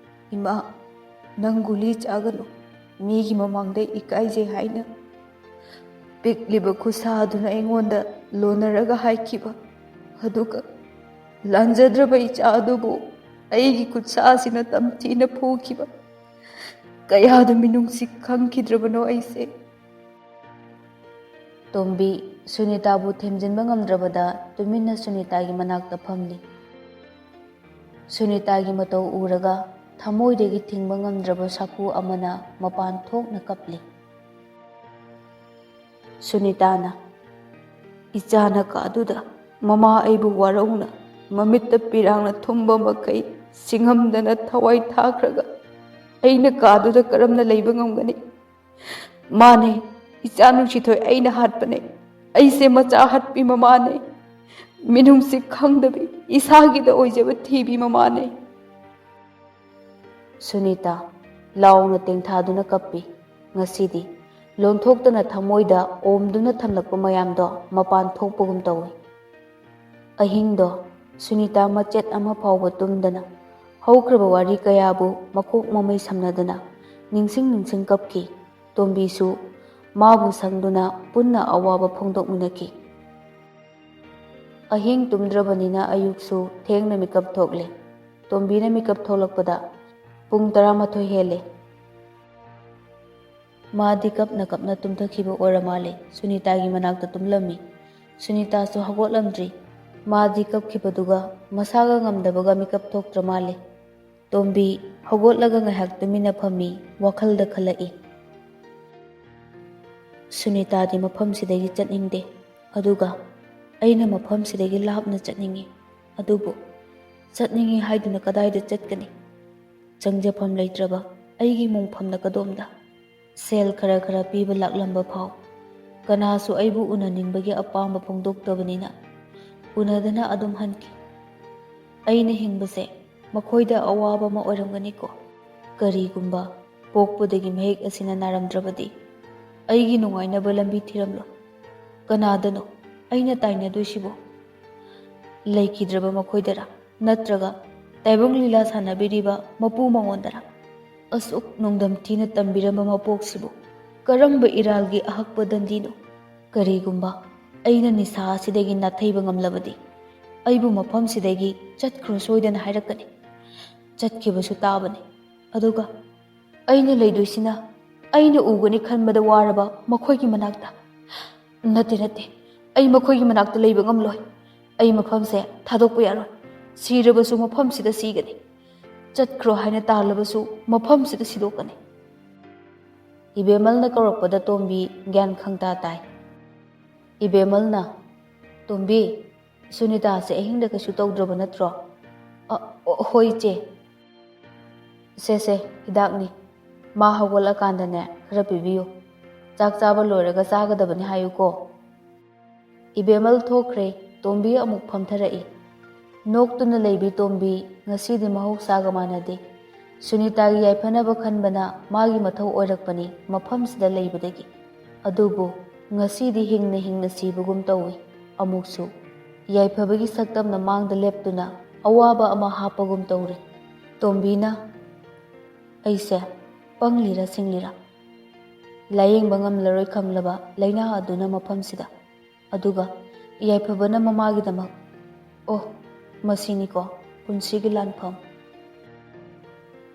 ꯏꯃꯥ, ꯅꯪ ꯒꯨꯂꯤ ꯆꯥꯒꯅꯨ, ꯃꯤꯒꯤ ꯃꯃꯥꯡꯗ ꯏꯀꯥꯏꯖꯩ ꯍꯥꯏꯅ ꯄꯤꯛꯂꯤꯕ ꯈꯨꯠꯁꯥ ꯑꯗꯨꯅ ꯑꯩꯉꯣꯟꯗ ꯂꯣꯟꯅꯔꯒ ꯍꯥꯏꯈꯤꯕ, ꯑꯗꯨꯒ ꯂꯥꯟꯖꯗ꯭ꯔꯕ ꯏꯆꯥ ꯑꯗꯨꯕꯨ ꯑꯩꯒꯤ ꯈꯨꯠꯁꯥ ꯑꯁꯤꯅ ꯇꯝꯊꯤꯅ ꯐꯨꯈꯤꯕ, ꯀꯌꯥꯗ ꯃꯤꯅꯨꯡꯁꯤ ꯈꯪꯈꯤꯗ꯭ꯔꯕꯅꯣ ꯑꯩꯁꯦ꯫" ꯇꯣꯝꯕꯤ ꯁꯨꯅꯤꯇꯥꯕꯨ ꯊꯦꯝꯖꯤꯟꯕ ꯉꯝꯗ꯭ꯔꯕꯗ ꯇꯨꯃꯤꯟꯅ ꯁꯨꯅꯤꯇꯥꯒꯤ ꯃꯅꯥꯛꯇ ꯐꯝꯂꯤ꯫ ꯁꯨꯅꯤꯇꯥꯒꯤ ꯃꯇꯧ ꯎꯔꯒ ꯊꯃꯣꯏꯗꯒꯤ ꯊꯤꯡꯕ ꯉꯝꯗ꯭ꯔꯕ ꯁꯥꯐꯨ ꯑꯃꯅ ꯃꯄꯥꯟ ꯊꯣꯛꯅ ꯀꯞꯂꯤ꯫ ꯁꯨꯅꯤꯇꯥꯅ, "ꯏꯆꯥꯅ ꯀꯥꯗꯨꯗ ꯃꯃꯥ ꯑꯩꯕꯨ ꯋꯥꯔꯧꯅ ꯃꯃꯤꯠꯇ ꯄꯤꯔꯥꯡꯅ ꯊꯨꯝꯕ ꯃꯈꯩ ꯁꯤꯡꯉꯝꯗꯅ ꯊꯋꯥꯏ ꯊꯥꯈ꯭ꯔꯒ ꯑꯩꯅ ꯀꯥꯗꯨꯗ ꯀꯔꯝꯅ ꯂꯩꯕ ꯉꯝꯒꯅꯤ? ꯃꯥꯅꯦ, ꯏꯆꯥ ꯅꯨꯡꯁꯤꯊꯣꯏ ꯑꯩꯅ ꯍꯥꯠꯄꯅꯦ꯫ ꯑꯩꯁꯦ ꯃꯆꯥ ꯍꯥꯠꯄꯤ ꯃꯃꯥꯅꯦ꯫ ꯃꯤꯅꯨꯡꯁꯤ ꯈꯪꯗꯕꯤ, ꯏꯁꯥꯒꯤꯗ ꯑꯣꯏꯖꯕ ꯊꯤꯕꯤ ꯃꯃꯥꯅꯦ꯫" ꯁꯨꯅꯤꯇꯥ ꯂꯥꯎꯅ ꯇꯦꯡꯊꯥꯗꯨꯅ ꯀꯞꯄꯤ꯫ ꯉꯁꯤꯗꯤ ꯂꯣꯟꯊꯣꯛꯇꯅ ꯊꯃꯣꯏꯗ ꯑꯣꯝꯗꯨꯅ ꯊꯝꯂꯛꯄ ꯃꯌꯥꯝꯗꯣ ꯃꯄꯥꯟ ꯊꯣꯛꯄꯒꯨꯝ ꯇꯧꯏ꯫ ꯑꯍꯤꯡꯗꯣ ꯁꯨꯅꯤꯇꯥ ꯃꯆꯦꯠ ꯑꯃ ꯐꯥꯎꯕ ꯇꯨꯝꯗꯅ ꯍꯧꯈ꯭ꯔꯕ ꯋꯥꯔꯤ ꯀꯌꯥꯕꯨ ꯃꯀꯣꯛ ꯃꯃꯩ ꯁꯝꯅꯗꯅ ꯅꯤꯡꯁꯤꯡ ꯅꯤꯡꯁꯤꯡ ꯀꯞꯈꯤ꯫ ꯇꯣꯝꯕꯤꯁꯨ ꯃꯥꯕꯨ ꯁꯪꯗꯨꯅ ꯄꯨꯟꯅ ꯑꯋꯥꯕ ꯐꯣꯡꯗꯣꯛꯃꯤꯟꯅꯈꯤ꯫ ꯑꯍꯤꯡ ꯇꯨꯝꯗ꯭ꯔꯕꯅꯤꯅ ꯑꯌꯨꯛꯁꯨ ꯊꯦꯡꯅ ꯃꯤꯀꯞ ꯊꯣꯛꯂꯦ꯫ ꯇꯣꯝꯕꯤꯅ ꯃꯤꯀꯞ ꯊꯣꯛꯂꯛꯄꯗ ꯄꯨꯡ ꯇꯔꯥꯃꯥꯊꯣꯏ ꯍꯦꯜꯂꯦ꯫ ꯃꯥꯗꯤ ꯀꯞꯅ ꯀꯞꯅ ꯇꯨꯝꯊꯈꯤꯕ ꯑꯣꯏꯔ ꯃꯥꯜꯂꯦ꯫ ꯁꯨꯅꯤꯇꯥꯒꯤ ꯃꯅꯥꯛꯇ ꯇꯨꯝꯂꯝꯃꯤ꯫ ꯁꯨꯅꯤꯇꯥꯁꯨ ꯍꯧꯒꯠꯂꯝꯗ꯭ꯔꯤ꯫ ꯃꯥꯗꯤ ꯀꯞꯈꯤꯕꯗꯨꯒ ꯃꯁꯥꯒ ꯉꯝꯗꯕꯒ ꯃꯤꯀꯞ ꯊꯣꯛꯇ꯭ꯔ ꯃꯥꯜꯂꯦ꯫ ꯇꯣꯝꯕꯤ ꯍꯧꯒꯠꯂꯒ ꯉꯥꯏꯍꯥꯛ ꯇꯨꯃꯤꯟꯅ ꯐꯝꯃꯤ, ꯋꯥꯈꯜꯗ ꯈꯜꯂꯛꯏ꯫ ꯁꯨꯅꯤꯇꯥꯗꯤ ꯃꯐꯝꯁꯤꯗꯒꯤ ꯆꯠꯅꯤꯡꯗꯦ, ꯑꯗꯨꯒ ꯑꯩꯅ ꯃꯐꯝꯁꯤꯗꯒꯤ ꯂꯥꯞꯅ ꯆꯠꯅꯤꯡꯏ꯫ ꯑꯗꯨꯕꯨ ꯆꯠꯅꯤꯡꯏ ꯍꯥꯏꯗꯨꯅ ꯀꯗꯥꯏꯗ ꯆꯠꯀꯅꯤ? ꯆꯪꯖꯐꯝ ꯂꯩꯇ꯭ꯔꯕ ꯑꯩꯒꯤ ꯃꯣꯡꯐꯝꯅ ꯀꯗꯣꯝꯗ? ꯁꯦꯜ ꯈꯔ ꯈꯔ ꯄꯤꯕ ꯂꯥꯛꯂꯝꯕ ꯐꯥꯎ ꯀꯅꯥꯁꯨ ꯑꯩꯕꯨ ꯎꯅꯅꯤꯡꯕꯒꯤ ꯑꯄꯥꯝꯕ ꯐꯣꯡꯗꯣꯛꯇꯕꯅꯤꯅ ꯎꯅꯗꯅ ꯑꯗꯨꯝ ꯍꯟꯈꯤ꯫ ꯑꯩꯅ ꯍꯤꯡꯕꯁꯦ ꯃꯈꯣꯏꯗ ꯑꯋꯥꯕ ꯑꯃ ꯑꯣꯏꯔꯝꯒꯅꯤꯀꯣ꯫ ꯀꯔꯤꯒꯨꯝꯕ ꯄꯣꯛꯄꯗꯒꯤ ꯃꯍꯤꯛ ꯑꯁꯤꯅ ꯅꯥꯔꯝꯗ꯭ꯔꯕꯗꯤ ꯑꯩꯒꯤ ꯅꯨꯡꯉꯥꯏꯅꯕ ꯂꯝꯕꯤ ꯊꯤꯔꯝꯂꯣꯏ꯫ ꯀꯅꯥꯗꯅꯣ ꯑꯩꯅ ꯇꯥꯏꯅꯗꯣꯏꯁꯤꯕꯣ? ꯂꯩꯈꯤꯗ꯭ꯔꯕ ꯃꯈꯣꯏꯗꯔꯥ? ꯅꯠꯇ꯭ꯔꯒ ꯇꯥꯏꯕꯪ ꯂꯤꯂꯥ ꯁꯥꯟꯅꯕꯤꯔꯤꯕ ꯃꯄꯨ ꯃꯉꯣꯟꯗꯔꯥ? ꯑꯁꯨꯛ ꯅꯣꯡꯗꯝ ꯊꯤꯅ ꯇꯝꯕꯤꯔꯝꯕ ꯃꯄꯣꯛꯁꯤꯕꯨ ꯀꯔꯝꯕ ꯏꯔꯥꯜꯒꯤ ꯑꯍꯛꯄ ꯗꯟꯗꯤꯅꯣ? ꯀꯔꯤꯒꯨꯝꯕ ꯑꯩꯅ ꯅꯤꯁꯥ ꯑꯁꯤꯗꯒꯤ ꯅꯥꯊꯩꯕ ꯉꯝꯂꯕꯗꯤ ꯑꯩꯕꯨ ꯃꯐꯝꯁꯤꯗꯒꯤ ꯆꯠꯈ꯭ꯔꯣ ꯁꯣꯏꯗꯅ ꯍꯥꯏꯔꯛꯀꯅꯤ꯫ ꯆꯠꯈꯤꯕꯁꯨ ꯇꯥꯕꯅꯤ꯫ ꯑꯗꯨꯒ ꯑꯩꯅ ꯂꯩꯗꯣꯏꯁꯤꯅ ꯑꯩꯅ ꯎꯒꯅꯤ ꯈꯟꯕꯗ ꯋꯥꯔꯕ ꯃꯈꯣꯏꯒꯤ ꯃꯅꯥꯛꯇ꯫ ꯅꯠꯇꯦ, ꯅꯠꯇꯦ, ꯑꯩ ꯃꯈꯣꯏꯒꯤ ꯃꯅꯥꯛꯇ ꯂꯩꯕ ꯉꯝꯂꯣꯏ꯫ ꯑꯩ ꯃꯐꯝꯁꯦ ꯊꯥꯗꯣꯛꯄ ꯌꯥꯔꯣꯏ꯫ ꯁꯤꯔꯕꯁꯨ ꯃꯐꯝꯁꯤꯗ ꯁꯤꯒꯅꯤ꯫ ꯆꯠꯈ꯭ꯔꯣ ꯍꯥꯏꯅ ꯇꯥꯜꯂꯕꯁꯨ ꯃꯐꯝꯁꯤꯗ ꯁꯤꯗꯣꯛꯀꯅꯤ꯫ ꯏꯕꯦꯝꯃꯜꯅ ꯀꯧꯔꯛꯄꯗ ꯇꯣꯝꯕꯤ ꯒ꯭ꯌꯥꯟ ꯈꯪꯇꯥ ꯇꯥꯏ꯫ ꯏꯕꯦꯝꯃꯜꯅ, "ꯇꯣꯝꯕꯤ, ꯁꯨꯅꯤꯇꯥꯁꯦ ꯑꯍꯤꯡꯗ ꯀꯩꯁꯨ ꯇꯧꯗ꯭ꯔꯕ ꯅꯠꯇ꯭ꯔꯣ?" "ꯑ, ꯑ, ꯍꯣꯏ ꯏꯆꯦ꯫ ꯁꯦ, ꯁꯦ, ꯍꯤꯗꯥꯛꯅꯤ꯫ ꯃꯥ ꯍꯧꯒꯠꯂꯀꯥꯟꯗꯅꯦ ꯈꯔ ꯄꯤꯕꯤꯌꯨ꯫ ꯆꯥꯛ ꯆꯥꯕ ꯂꯣꯏꯔꯒ ꯆꯥꯒꯗꯕꯅꯤ ꯍꯥꯏꯌꯨꯀꯣ꯫" ꯏꯕꯦꯝꯃꯜ ꯊꯣꯛꯈ꯭ꯔꯦ꯫ ꯇꯣꯝꯕꯤ ꯑꯃꯨꯛ ꯐꯝꯊꯔꯛꯏ꯫ ꯅꯣꯛꯇꯨꯅ ꯂꯩꯕꯤ ꯇꯣꯝꯕꯤ ꯉꯁꯤꯗꯤ ꯃꯍꯧꯁꯥꯒ ꯃꯥꯟꯅꯗꯦ꯫ ꯁꯨꯅꯤꯇꯥꯒꯤ ꯌꯥꯏꯐꯅꯕ ꯈꯟꯕꯅ ꯃꯥꯒꯤ ꯃꯊꯧ ꯑꯣꯏꯔꯛꯄꯅꯤ ꯃꯐꯝꯁꯤꯗ ꯂꯩꯕꯗꯒꯤ꯫ ꯑꯗꯨꯕꯨ ꯉꯁꯤꯗꯤ ꯍꯤꯡꯅ ꯍꯤꯡꯅ ꯁꯤꯕꯒꯨꯝ ꯇꯧꯏ꯫ ꯑꯃꯨꯛꯁꯨ ꯌꯥꯏꯐꯕꯒꯤ ꯁꯛꯇꯝꯅ ꯃꯥꯡꯗ ꯂꯦꯞꯇꯨꯅ ꯑꯋꯥꯕ ꯑꯃ ꯍꯥꯞꯄꯒꯨꯝ ꯇꯧꯔꯤ꯫ ꯇꯣꯝꯕꯤꯅ, "ꯑꯩꯁꯦ ꯄꯪꯂꯤꯔ ꯁꯤꯡꯂꯤꯔ? ꯂꯥꯌꯦꯡꯕ ꯉꯝꯂꯔꯣꯏ ꯈꯪꯂꯕ ꯂꯥꯏꯅꯥ ꯑꯗꯨꯅ ꯃꯐꯝꯁꯤꯗ꯫ ꯑꯗꯨꯒ ꯌꯥꯏꯐꯕꯅ ꯃꯃꯥꯒꯤꯗꯃꯛ꯫ ꯑꯣ, ꯃꯁꯤꯅꯤꯀꯣ ꯄꯨꯟꯁꯤꯒꯤ ꯂꯥꯟꯐꯝ"꯫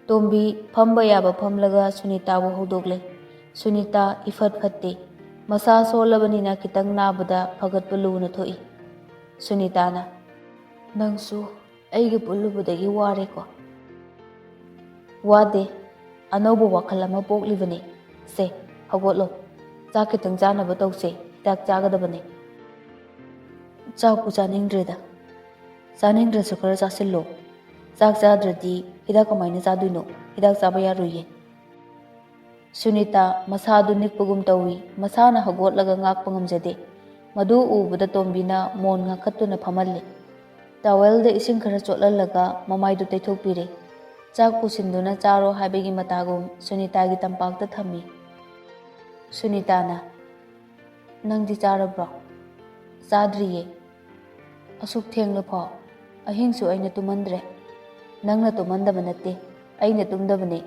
ꯇꯣꯝꯕꯤ ꯐꯝꯕ ꯌꯥꯕ ꯐꯝꯂꯒ ꯁꯨꯅꯤꯇꯥꯕꯨ ꯍꯧꯗꯣꯛꯂꯦ꯫ ꯁꯨꯅꯤꯇꯥ ꯏꯐꯠ ꯐꯠꯇꯦ꯫ ꯃꯁꯥ ꯁꯣꯜꯂꯕꯅꯤꯅ ꯈꯤꯇꯪ ꯅꯥꯕꯗ ꯐꯒꯠꯄ ꯂꯨꯅ ꯊꯣꯛꯏ꯫ ꯁꯨꯅꯤꯇꯥꯅ, "ꯅꯪꯁꯨ ꯑꯩꯒ ꯄꯨꯜꯂꯨꯕꯗꯒꯤ ꯋꯥꯔꯦꯀꯣ"꯫ "ꯋꯥꯗꯦ, ꯑꯅꯧꯕ ꯋꯥꯈꯜ ꯑꯃ ꯄꯣꯛꯂꯤꯕꯅꯤ꯫ ꯁꯦ, ꯍꯧꯒꯠꯂꯣ, ꯆꯥꯛ ꯈꯤꯇꯪ ꯆꯥꯅꯕ ꯇꯧꯁꯦ, ꯍꯤꯗꯥꯛ ꯆꯥꯒꯗꯕꯅꯤ"꯫ "ꯆꯥꯛꯄꯨ ꯆꯥꯅꯤꯡꯗ꯭ꯔꯦꯗ"꯫ "ꯆꯥꯅꯤꯡꯗ꯭ꯔꯁꯨ ꯈꯔ ꯆꯥꯁꯤꯜꯂꯣ꯫ ꯆꯥꯛ ꯆꯥꯗ꯭ꯔꯗꯤ ꯍꯤꯗꯥꯛ ꯀꯃꯥꯏꯅ ꯆꯥꯗꯣꯏꯅꯣ? ꯍꯤꯗꯥꯛ ꯆꯥꯕ ꯌꯥꯔꯣꯏꯌꯦ"꯫ ꯁꯨꯅꯤꯇꯥ ꯃꯁꯥꯗꯨ ꯅꯤꯛꯄꯒꯨꯝ ꯇꯧꯏ꯫ ꯃꯁꯥꯅ ꯍꯧꯒꯠꯂꯒ ꯉꯥꯛꯄ ꯉꯝꯖꯗꯦ꯫ ꯃꯗꯨ ꯎꯕꯗ ꯇꯣꯝꯕꯤꯅ ꯃꯣꯟ ꯉꯥꯈꯠꯇꯨꯅ ꯐꯝꯍꯜꯂꯦ꯫ ꯇꯥꯋꯦꯜꯗ ꯏꯁꯤꯡ ꯈꯔ ꯆꯣꯠꯍꯜꯂꯒ ꯃꯃꯥꯏꯗꯨ ꯇꯩꯊꯣꯛꯄꯤꯔꯦ꯫ ꯆꯥꯛ ꯄꯨꯁꯤꯟꯗꯨꯅ ꯆꯥꯔꯣ ꯍꯥꯏꯕꯒꯤ ꯃꯇꯥꯒꯨꯝ ꯁꯨꯅꯤꯇꯥꯒꯤ ꯇꯝꯄꯥꯛꯇ ꯊꯝꯃꯤ꯫ ꯁꯨꯅꯤꯇꯥꯅ, "ꯅꯪꯗꯤ ꯆꯥꯔꯕ꯭ꯔꯣ?" "ꯆꯥꯗ꯭ꯔꯤꯌꯦ"꯫ "ꯑꯁꯨꯛ ꯊꯦꯡꯂꯐꯥꯎ? ꯑꯍꯤꯡꯁꯨ ꯑꯩꯅ ꯇꯨꯝꯍꯟꯗ꯭ꯔꯦ"꯫ "ꯅꯪꯅ ꯇꯨꯝꯍꯟꯗꯕ ꯅꯠꯇꯦ, ꯑꯩꯅ ꯇꯨꯝꯗꯕꯅꯦ꯫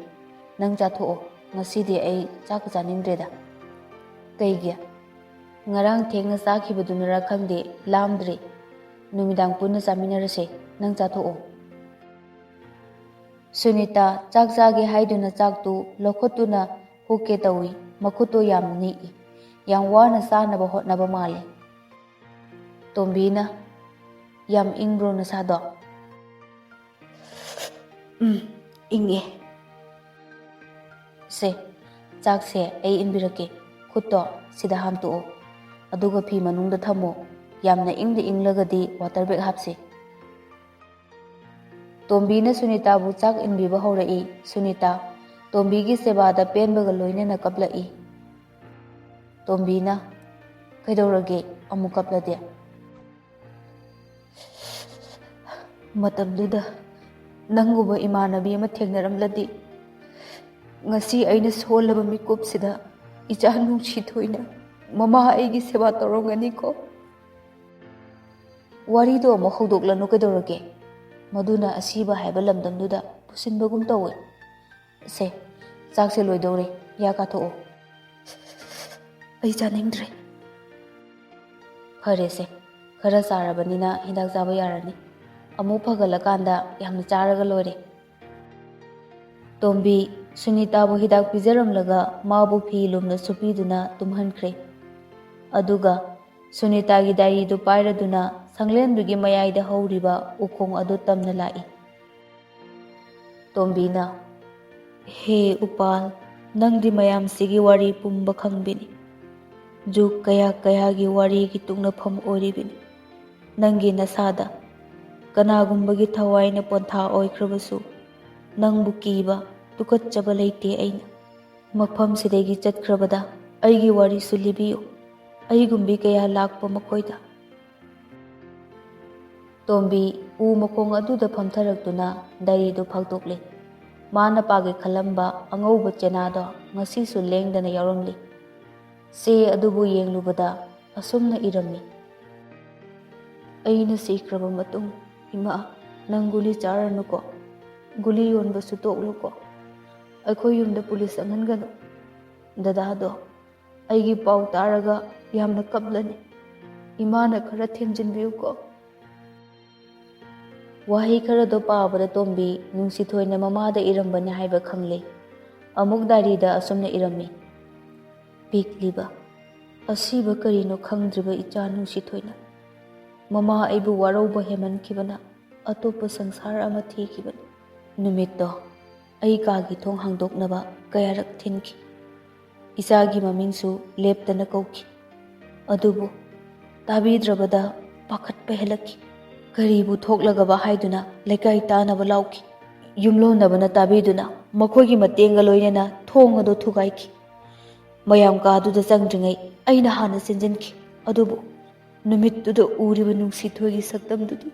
ꯅꯪ ꯆꯥꯊꯣꯛꯑꯣ, ꯉꯁꯤꯗꯤ ꯑꯩ ꯆꯥꯛꯀ ꯆꯥꯅꯤꯡꯗ꯭ꯔꯦꯗ"꯫ "ꯀꯩꯒꯤ?" "ꯉꯔꯥꯡ ꯊꯦꯡꯅ ꯆꯥꯈꯤꯕꯗꯨꯅꯔ ꯈꯪꯗꯦ, ꯂꯥꯝꯗ꯭ꯔꯤ꯫ ꯅꯨꯃꯤꯗꯥꯡ ꯄꯨꯟꯅ ꯆꯥꯃꯤꯟꯅꯔꯁꯦ, ꯅꯪ ꯆꯥꯊꯣꯛꯑꯣ"꯫ ꯁꯨꯅꯤꯇꯥ ꯆꯥꯛ ꯆꯥꯒꯦ ꯍꯥꯏꯗꯨꯅ ꯆꯥꯛꯇꯨ ꯂꯧꯈꯠꯇꯨꯅ ꯍꯨꯛꯀꯦ ꯇꯧꯏ꯫ ꯃꯈꯨꯠꯇꯣ ꯌꯥꯝ ꯅꯤꯛꯏ꯫ ꯌꯥꯝ ꯋꯥꯅ ꯆꯥꯅꯕ ꯍꯣꯠꯅꯕ ꯃꯥꯜꯂꯦ꯫ ꯇꯣꯝꯕꯤꯅ, "ꯌꯥꯝ ꯏꯪꯕ꯭ꯔꯣ ꯅꯁꯥꯗꯣ?" "ꯎꯝ, ꯏꯪꯉꯦ"꯫ "ꯁꯦ, ꯆꯥꯛꯁꯦ ꯑꯩ ꯏꯟꯕꯤꯔꯛꯀꯦ꯫ ꯈꯨꯠꯇꯣ ꯁꯤꯗ ꯍꯥꯝꯇꯣꯛꯑꯣ꯫ ꯑꯗꯨꯒ ꯐꯤ ꯃꯅꯨꯡꯗ ꯊꯝꯃꯣ꯫ ꯌꯥꯝꯅ ꯏꯪꯗ ꯏꯪꯂꯒꯗꯤ ꯋꯥꯇꯔ ꯕꯦꯒ ꯍꯥꯞꯁꯤ"꯫ ꯇꯣꯝꯕꯤꯅ ꯁꯨꯅꯤꯇꯥꯕꯨ ꯆꯥꯛ ꯏꯟꯕꯤꯕ ꯍꯧꯔꯛꯏ꯫ ꯁꯨꯅꯤꯇꯥ ꯇꯣꯝꯕꯤꯒꯤ ꯁꯦꯕꯥꯗ ꯄꯦꯟꯕꯒ ꯂꯣꯏꯅꯅ ꯀꯞꯂꯛꯏ꯫ ꯇꯣꯝꯕꯤꯅ, "ꯀꯩꯗꯧꯔꯒꯦ ꯑꯃꯨꯛ ꯀꯞꯂꯗꯤ?" "ꯃꯇꯝꯗꯨꯗ ꯅꯪꯒꯨꯝꯕ ꯏꯃꯥꯟꯅꯕꯤ ꯑꯃ ꯊꯦꯡꯅꯔꯝꯂꯗꯤ ꯉꯁꯤ ꯑꯩꯅ ꯁꯣꯜꯂꯕ ꯃꯤꯀꯨꯞꯁꯤꯗ ꯏꯆꯥ ꯅꯨꯡꯁꯤ ꯊꯣꯏꯅ ꯃꯃꯥ ꯑꯩꯒꯤ ꯁꯦꯕꯥ ꯇꯧꯔꯝꯒꯅꯤꯀꯣ꯫ ꯋꯥꯔꯤꯗꯣ ꯑꯃꯨꯛ ꯍꯧꯗꯣꯛꯂꯅꯨ ꯀꯩꯗꯧꯔꯒꯦ? ꯃꯗꯨꯅ ꯑꯁꯤꯕ ꯍꯥꯏꯕ ꯂꯝꯗꯝꯗꯨꯗ ꯄꯨꯁꯤꯟꯕꯒꯨꯝ ꯇꯧꯏ꯫ ꯁꯦ, ꯆꯥꯛꯁꯦ ꯂꯣꯏꯗꯧꯔꯦ, ꯌꯥ ꯀꯥꯊꯣꯛꯑꯣ꯫ ꯑꯩ ꯆꯥꯅꯤꯡꯗ꯭ꯔꯦ꯫ ꯐꯔꯦꯁꯦ, ꯈꯔ ꯆꯥꯔꯕꯅꯤꯅ ꯍꯤꯗꯥꯛ ꯆꯥꯕ ꯌꯥꯔꯅꯤ꯫ ꯑꯃꯨꯛ ꯐꯒꯠꯂꯀꯥꯟꯗ ꯌꯥꯝꯅ ꯆꯥꯔꯒ ꯂꯣꯏꯔꯦ꯫ ꯇꯣꯝꯕꯤ ꯁꯨꯅꯤꯇꯥꯕꯨ ꯍꯤꯗꯥꯛ ꯄꯤꯖꯔꯝꯂꯒ ꯃꯥꯕꯨ ꯐꯤ ꯂꯨꯝꯅ ꯁꯨꯞꯄꯤꯗꯨꯅ ꯇꯨꯝꯍꯟꯈ꯭ꯔꯦ꯫ ꯑꯗꯨꯒ ꯁꯨꯅꯤꯇꯥꯒꯤ ꯗꯥꯏꯔꯤꯗꯨ ꯄꯥꯏꯔꯗꯨꯅ ꯁꯪꯂꯦꯟꯗꯨꯒꯤ ꯃꯌꯥꯏꯗ ꯍꯧꯔꯤꯕ ꯎꯈꯣꯡ ꯑꯗꯨ ꯇꯝꯅ ꯂꯥꯛꯏ꯫ ꯇꯣꯝꯕꯤꯅ, "ꯍꯦ ꯎꯄꯥꯜ, ꯅꯪꯗꯤ ꯃꯌꯥꯝꯁꯤꯒꯤ ꯋꯥꯔꯤ ꯄꯨꯝꯕ ꯈꯪꯕꯤꯅꯤ꯫ ꯖꯨꯒ ꯀꯌꯥ ꯀꯌꯥꯒꯤ ꯋꯥꯔꯤꯒꯤ ꯇꯨꯡꯅꯐꯝ ꯑꯣꯏꯔꯤꯕꯅꯤ꯫ ꯅꯪꯒꯤ ꯅꯁꯥꯗ ꯀꯅꯥꯒꯨꯝꯕꯒꯤ ꯊꯋꯥꯏꯅ ꯄꯣꯟꯊꯥ ꯑꯣꯏꯈ꯭ꯔꯕꯁꯨ, ꯅꯪꯕꯨ ꯀꯤꯕ, ꯇꯨꯀꯠꯆꯕ ꯂꯩꯇꯦ ꯑꯩꯅ꯫ ꯃꯐꯝꯁꯤꯗꯒꯤ ꯆꯠꯈ꯭ꯔꯕꯗ ꯑꯩꯒꯤ ꯋꯥꯔꯤꯁꯨ ꯂꯤꯕꯤꯌꯨ꯫ ꯑꯩꯒꯨꯝꯕꯤ ꯀꯌꯥ ꯂꯥꯛꯄ ꯃꯈꯣꯏꯗ꯫" ꯇꯣꯝꯕꯤ ꯎ ꯃꯈꯣꯡ ꯑꯗꯨꯗ ꯐꯝꯊꯔꯛꯇꯨꯅ ꯗꯥꯏꯔꯤꯗꯨ ꯐꯥꯛꯇꯣꯛꯂꯦ꯫ ꯃꯥꯅ ꯄꯥꯒꯦ ꯈꯜꯂꯝꯕ ꯑꯉꯧꯕ ꯆꯦꯅꯥꯗꯣ ꯉꯁꯤꯁꯨ ꯂꯦꯡꯗꯅ ꯌꯥꯎꯔꯝꯂꯤ꯫ ꯆꯦ ꯑꯗꯨꯕꯨ ꯌꯦꯡꯂꯨꯕꯗ ꯑꯁꯨꯝꯅ ꯏꯔꯝꯃꯤ: "ꯑꯩꯅ ꯁꯤꯈ꯭ꯔꯕ ꯃꯇꯨꯡ, ꯏꯃꯥ, ꯅꯪ ꯒꯨꯂꯤ ꯆꯥꯔꯅꯨꯀꯣ꯫ ꯒꯨꯂꯤ ꯌꯣꯟꯕꯁꯨ ꯇꯣꯛꯂꯨꯀꯣ꯫ ꯑꯩꯈꯣꯏ ꯌꯨꯝꯗ ꯄꯨꯂꯤꯁ ꯆꯪꯍꯟꯒꯅꯨ꯫ ꯗꯗꯥꯗꯣ ꯑꯩꯒꯤ ꯄꯥꯎ ꯇꯥꯔꯒ ꯌꯥꯝꯅ ꯀꯞꯂꯅꯤ꯫ ꯏꯃꯥꯅ ꯈꯔ ꯊꯦꯝꯖꯤꯟꯕꯤꯌꯨꯀꯣ꯫" ꯋꯥꯍꯩ ꯈꯔꯗꯣ ꯄꯥꯕꯗ ꯇꯣꯝꯕꯤ ꯅꯨꯡꯁꯤꯊꯣꯏꯅ ꯃꯃꯥꯗ ꯏꯔꯝꯕꯅꯤ ꯍꯥꯏꯕ ꯈꯪꯂꯦ꯫ ꯑꯃꯨꯛ ꯗꯥꯏꯔꯤꯗ ꯑꯁꯨꯝꯅ ꯏꯔꯝꯃꯤ: "ꯄꯤꯛꯂꯤꯕ, ꯑꯁꯤꯕ ꯀꯔꯤꯅꯣ ꯈꯪꯗ꯭ꯔꯤꯕ ꯏꯆꯥ ꯅꯨꯡꯁꯤꯊꯣꯏꯅ꯫ ꯃꯃꯥ ꯑꯩꯕꯨ ꯋꯥꯔꯧꯕ ꯍꯦꯟꯃꯟꯈꯤꯕꯅ ꯑꯇꯣꯞꯄ ꯁꯪꯁꯥꯔ ꯑꯃ ꯊꯤꯈꯤꯕꯅꯤ꯫" ꯅꯨꯃꯤꯠꯇꯣ ꯑꯩ ꯀꯥꯒꯤ ꯊꯣꯡ ꯍꯥꯡꯗꯣꯛꯅꯕ ꯀꯌꯥꯔꯛ ꯊꯤꯟꯈꯤ꯫ ꯏꯆꯥꯒꯤ ꯃꯃꯤꯡꯁꯨ ꯂꯦꯞꯇꯅ ꯀꯧꯈꯤ꯫ ꯑꯗꯨꯕꯨ ꯇꯥꯕꯤꯗ꯭ꯔꯕꯗ ꯄꯥꯈꯠꯄ ꯍꯦꯜꯂꯛꯈꯤ꯫ ꯀꯔꯤꯕꯨ ꯊꯣꯛꯂꯒꯕ ꯍꯥꯏꯗꯨꯅ ꯂꯩꯀꯥꯏ ꯇꯥꯅꯕ ꯂꯥꯎꯈꯤ꯫ ꯌꯨꯝꯂꯣꯟꯅꯕꯅ ꯇꯥꯕꯤꯗꯨꯅ ꯃꯈꯣꯏꯒꯤ ꯃꯇꯦꯡꯒ ꯂꯣꯏꯅꯅ ꯊꯣꯡ ꯑꯗꯨ ꯊꯨꯒꯥꯏꯈꯤ꯫ ꯃꯌꯥꯝ ꯀꯥꯗꯨꯗ ꯆꯪꯗ꯭ꯔꯤꯉꯩ ꯑꯩꯅ ꯍꯥꯟꯅ ꯆꯦꯟꯁꯤꯟꯈꯤ꯫ ꯑꯗꯨꯕꯨ ꯅꯨꯃꯤꯠꯇꯨꯗ ꯎꯔꯤꯕ ꯅꯨꯡꯁꯤꯊꯣꯏꯒꯤ ꯁꯛꯇꯝꯗꯨꯗꯤ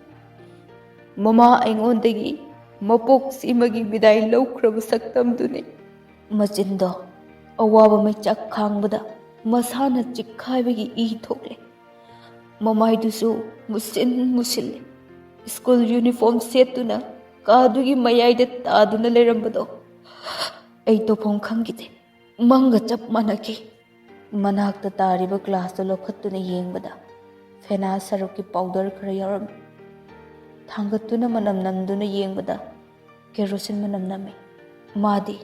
ꯃꯃꯥ ꯑꯩꯉꯣꯟꯗꯒꯤ ꯃꯄꯣꯛ ꯁꯤꯃꯒꯤ ꯕꯤꯗꯥꯏ ꯂꯧꯈ꯭ꯔꯕ ꯁꯛꯇꯝꯗꯨꯅꯤ꯫ ꯃꯆꯤꯟꯗꯣ ꯑꯋꯥꯕ ꯃꯩꯆꯥꯛ ꯈꯥꯡꯕꯗ ꯃꯁꯥꯅ ꯆꯤꯛꯈꯥꯏꯕꯒꯤ ꯏ ꯊꯣꯛꯂꯦ꯫ ꯃꯃꯥꯏꯗꯨꯁꯨ ꯃꯨꯁꯤꯟ ꯃꯨꯁꯤꯜꯂꯦ꯫ ꯁ꯭ꯀꯨꯜ ꯌꯨꯅꯤꯐꯣꯔꯝ ꯁꯦꯠꯇꯨꯅ ꯀꯥꯗꯨꯒꯤ ꯃꯌꯥꯏꯗ ꯇꯥꯗꯨꯅ ꯂꯩꯔꯝꯕꯗꯣ ꯑꯩ ꯇꯧꯐꯝ ꯈꯪꯈꯤꯗꯦ꯫ ꯃꯪꯒ ꯆꯞ ꯃꯥꯟꯅꯈꯤ꯫ ꯃꯅꯥꯛꯇ ꯇꯥꯔꯤꯕ ꯒ꯭ꯂꯥꯁꯇꯨ ꯂꯧꯈꯠꯇꯨꯅ ꯌꯦꯡꯕꯗ ꯐꯦꯅꯥ ꯁꯔꯨꯛꯀꯤ ꯄꯥꯎꯗꯔ ꯈꯔ ꯌꯥꯎꯔꯝꯃꯤ꯫ ꯊꯥꯡꯒꯠꯇꯨꯅ ꯃꯅꯝ ꯅꯝꯗꯨꯅ ꯌꯦꯡꯕꯗ ꯀꯦꯔꯣꯁꯤꯟ ꯃꯅꯝ ꯅꯝꯃꯤ꯫ ꯃꯥꯗꯤ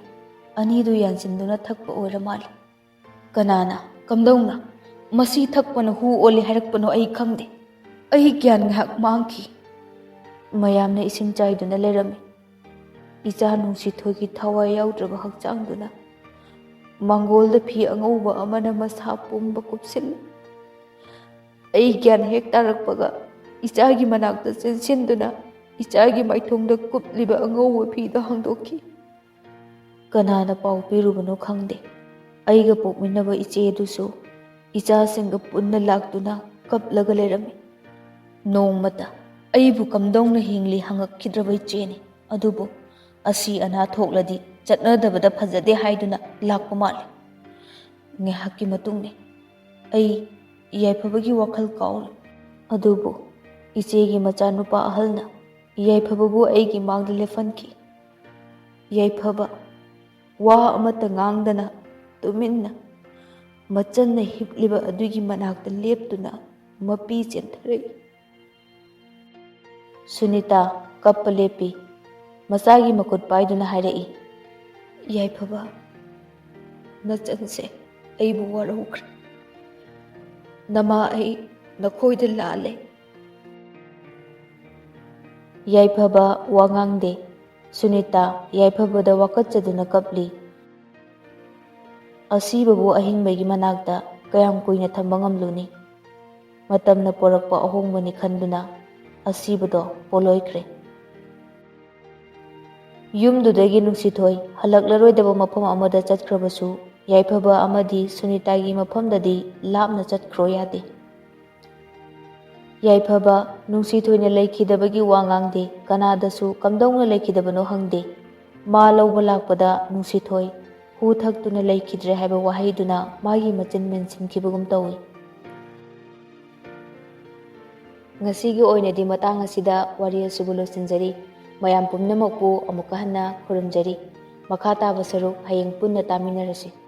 ꯑꯅꯤꯗꯨ ꯌꯥꯟꯁꯤꯟꯗꯨꯅ ꯊꯛꯄ ꯑꯣꯏꯔ ꯃꯥꯜꯂꯤ꯫ ꯀꯅꯥꯅ, ꯀꯝꯗꯧꯅ ꯃꯁꯤ ꯊꯛꯄꯅ ꯍꯨ ꯑꯣꯜꯂꯤ ꯍꯥꯏꯔꯛꯄꯅꯣ ꯑꯩ ꯈꯪꯗꯦ꯫ ꯑꯩ ꯒ꯭ꯌꯥꯟ ꯉꯥꯏꯍꯥꯛ ꯃꯥꯡꯈꯤ꯫ ꯃꯌꯥꯝꯅ ꯏꯁꯤꯡ ꯆꯥꯏꯗꯨꯅ ꯂꯩꯔꯝꯃꯤ꯫ ꯏꯆꯥ ꯅꯨꯡꯁꯤꯊꯣꯏꯒꯤ ꯊꯋꯥꯏ ꯌꯥꯎꯗ꯭ꯔꯕ ꯍꯛꯆꯥꯡꯗꯨꯅ ꯃꯥꯡꯒꯣꯜꯗ ꯐꯤ ꯑꯉꯧꯕ ꯑꯃꯅ ꯃꯁꯥ ꯄꯨꯝꯕ ꯀꯨꯞꯁꯤꯜꯂꯤ꯫ ꯑꯩ ꯒ꯭ꯌꯥꯟ ꯍꯦꯛ ꯇꯥꯔꯛꯄꯒ ꯏꯆꯥꯒꯤ ꯃꯅꯥꯛꯇ ꯆꯦꯟꯁꯤꯟꯗꯨꯅ ꯏꯆꯥꯒꯤ ꯃꯥꯏꯊꯣꯡꯗ ꯀꯨꯞꯂꯤꯕ ꯑꯉꯧꯕ ꯐꯤꯗꯣ ꯍꯥꯡꯗꯣꯛꯈꯤ꯫ ꯀꯅꯥꯅ ꯄꯥꯎ ꯄꯤꯔꯨꯕꯅꯣ ꯈꯪꯗꯦ, ꯑꯩꯒ ꯄꯣꯛꯃꯤꯟꯅꯕ ꯏꯆꯦꯗꯨꯁꯨ ꯏꯆꯥꯁꯤꯡꯒ ꯄꯨꯟꯅ ꯂꯥꯛꯇꯨꯅ ꯀꯞꯂꯒ ꯂꯩꯔꯝꯃꯤ꯫ ꯅꯣꯡꯃꯇ ꯑꯩꯕꯨ ꯀꯝꯗꯧꯅ ꯍꯤꯡꯂꯤ ꯍꯪꯉꯛꯈꯤꯗ꯭ꯔꯕ ꯏꯆꯦꯅꯤ꯫ ꯑꯗꯨꯕꯨ ꯑꯁꯤ ꯑꯅꯥ ꯊꯣꯛꯂꯗꯤ ꯆꯠꯅꯗꯕꯗ ꯐꯖꯗꯦ ꯍꯥꯏꯗꯨꯅ ꯂꯥꯛꯄ ꯃꯥꯜꯂꯤ꯫ ꯉꯥꯏꯍꯥꯛꯀꯤ ꯃꯇꯨꯡꯅꯤ꯫ ꯑꯩ ꯌꯥꯏꯐꯕꯒꯤ ꯋꯥꯈꯜ ꯀꯥꯎꯔꯦ꯫ ꯑꯗꯨꯕꯨ ꯏꯆꯦꯒꯤ ꯃꯆꯥꯅꯨꯄꯥ ꯑꯍꯜꯅ ꯌꯥꯏꯐꯕꯕꯨ ꯑꯩꯒꯤ ꯃꯥꯡꯗ ꯂꯦꯞꯍꯟꯈꯤ꯫ ꯌꯥꯏꯐꯕ ꯋꯥ ꯑꯃꯠꯇ ꯉꯥꯡꯗꯅ ꯇꯨꯃꯤꯟꯅ ꯃꯆꯟꯅ ꯍꯤꯞꯂꯤꯕ ꯑꯗꯨꯒꯤ ꯃꯅꯥꯛꯇ ꯂꯦꯞꯇꯨꯅ ꯃꯄꯤ ꯆꯦꯟꯊꯔꯛꯏ꯫ ꯁꯨꯅꯤꯇꯥ ꯀꯞꯄ ꯂꯦꯞꯄꯤ꯫ ꯃꯆꯥꯒꯤ ꯃꯈꯨꯠ ꯄꯥꯏꯗꯨꯅ ꯍꯥꯏꯔꯛꯏ, "ꯌꯥꯏꯐꯕ, ꯅꯆꯟꯁꯦ ꯑꯩꯕꯨ ꯋꯥꯔꯧꯈ꯭ꯔꯦ꯫ ꯅꯃꯥ ꯑꯩ ꯅꯈꯣꯏꯗ ꯂꯥꯜꯂꯦ꯫" ꯌꯥꯏꯐꯕ ꯋꯥ ꯉꯥꯡꯗꯦ꯫ ꯁꯨꯅꯤꯇꯥ ꯌꯥꯏꯐꯕꯗ ꯋꯥꯀꯠꯆꯗꯨꯅ ꯀꯞꯂꯤ꯫ ꯑꯁꯤꯕꯕꯨ ꯑꯍꯤꯡꯕꯒꯤ ꯃꯅꯥꯛꯇ ꯀꯌꯥꯝ ꯀꯨꯏꯅ ꯊꯝꯕ ꯉꯝꯂꯨꯅꯤ? ꯃꯇꯝꯅ ꯄꯣꯔꯛꯄ ꯑꯍꯣꯡꯕꯅꯤ ꯈꯟꯗꯨꯅ ꯑꯁꯤꯕꯗꯣ ꯄꯣꯂꯣꯏꯈ꯭ꯔꯦ꯫ ꯌꯨꯝꯗꯨꯗꯒꯤ ꯅꯨꯡꯁꯤꯊꯣꯏ ꯍꯜꯂꯛꯂꯔꯣꯏꯗꯕ ꯃꯐꯝ ꯑꯃꯗ ꯆꯠꯈ꯭ꯔꯕꯁꯨ, ꯌꯥꯏꯐꯕ ꯑꯃꯗꯤ ꯁꯨꯅꯤꯇꯥꯒꯤ ꯃꯐꯝꯗꯗꯤ ꯂꯥꯞꯅ ꯆꯠꯈ꯭ꯔꯣ ꯌꯥꯗꯦ꯫ ꯌꯥꯏꯐꯕ, ꯅꯨꯡꯁꯤꯊꯣꯏꯅ ꯂꯩꯈꯤꯗꯕꯒꯤ ꯋꯥ ꯉꯥꯡꯗꯦ, ꯀꯅꯥꯗꯁꯨ ꯀꯝꯗꯧꯅ ꯂꯩꯈꯤꯗꯕꯅꯣ ꯍꯪꯗꯦ꯫ ꯃꯥ ꯂꯧꯕ ꯂꯥꯛꯄꯗ ꯅꯨꯡꯁꯤꯊꯣꯏ ꯍꯨ ꯊꯛꯇꯨꯅ ꯂꯩꯈꯤꯗ꯭ꯔꯦ ꯍꯥꯏꯕ ꯋꯥꯍꯩꯗꯨꯅ ꯃꯥꯒꯤ ꯃꯆꯤꯟ ꯃꯦꯟꯁꯤꯟꯈꯤꯕꯒꯨꯝ ꯇꯧꯏ꯫ ꯉꯁꯤꯒꯤ ꯑꯣꯏꯅꯗꯤ ꯃꯇꯥꯡ ꯑꯁꯤꯗ ꯋꯥꯔꯤ ꯑꯁꯤꯕꯨ ꯂꯣꯏꯁꯤꯟꯖꯔꯤ꯫ ꯃꯌꯥꯝ ꯄꯨꯝꯅꯃꯛꯄꯨ ꯑꯃꯨꯛꯀ ꯍꯟꯅ ꯈꯨꯔꯨꯝꯖꯔꯤ꯫ ꯃꯈꯥ ꯇꯥꯕ ꯁꯔꯨꯛ ꯍꯌꯦꯡ ꯄꯨꯟꯅ ꯇꯥꯃꯤꯟꯅꯔꯁꯤ꯫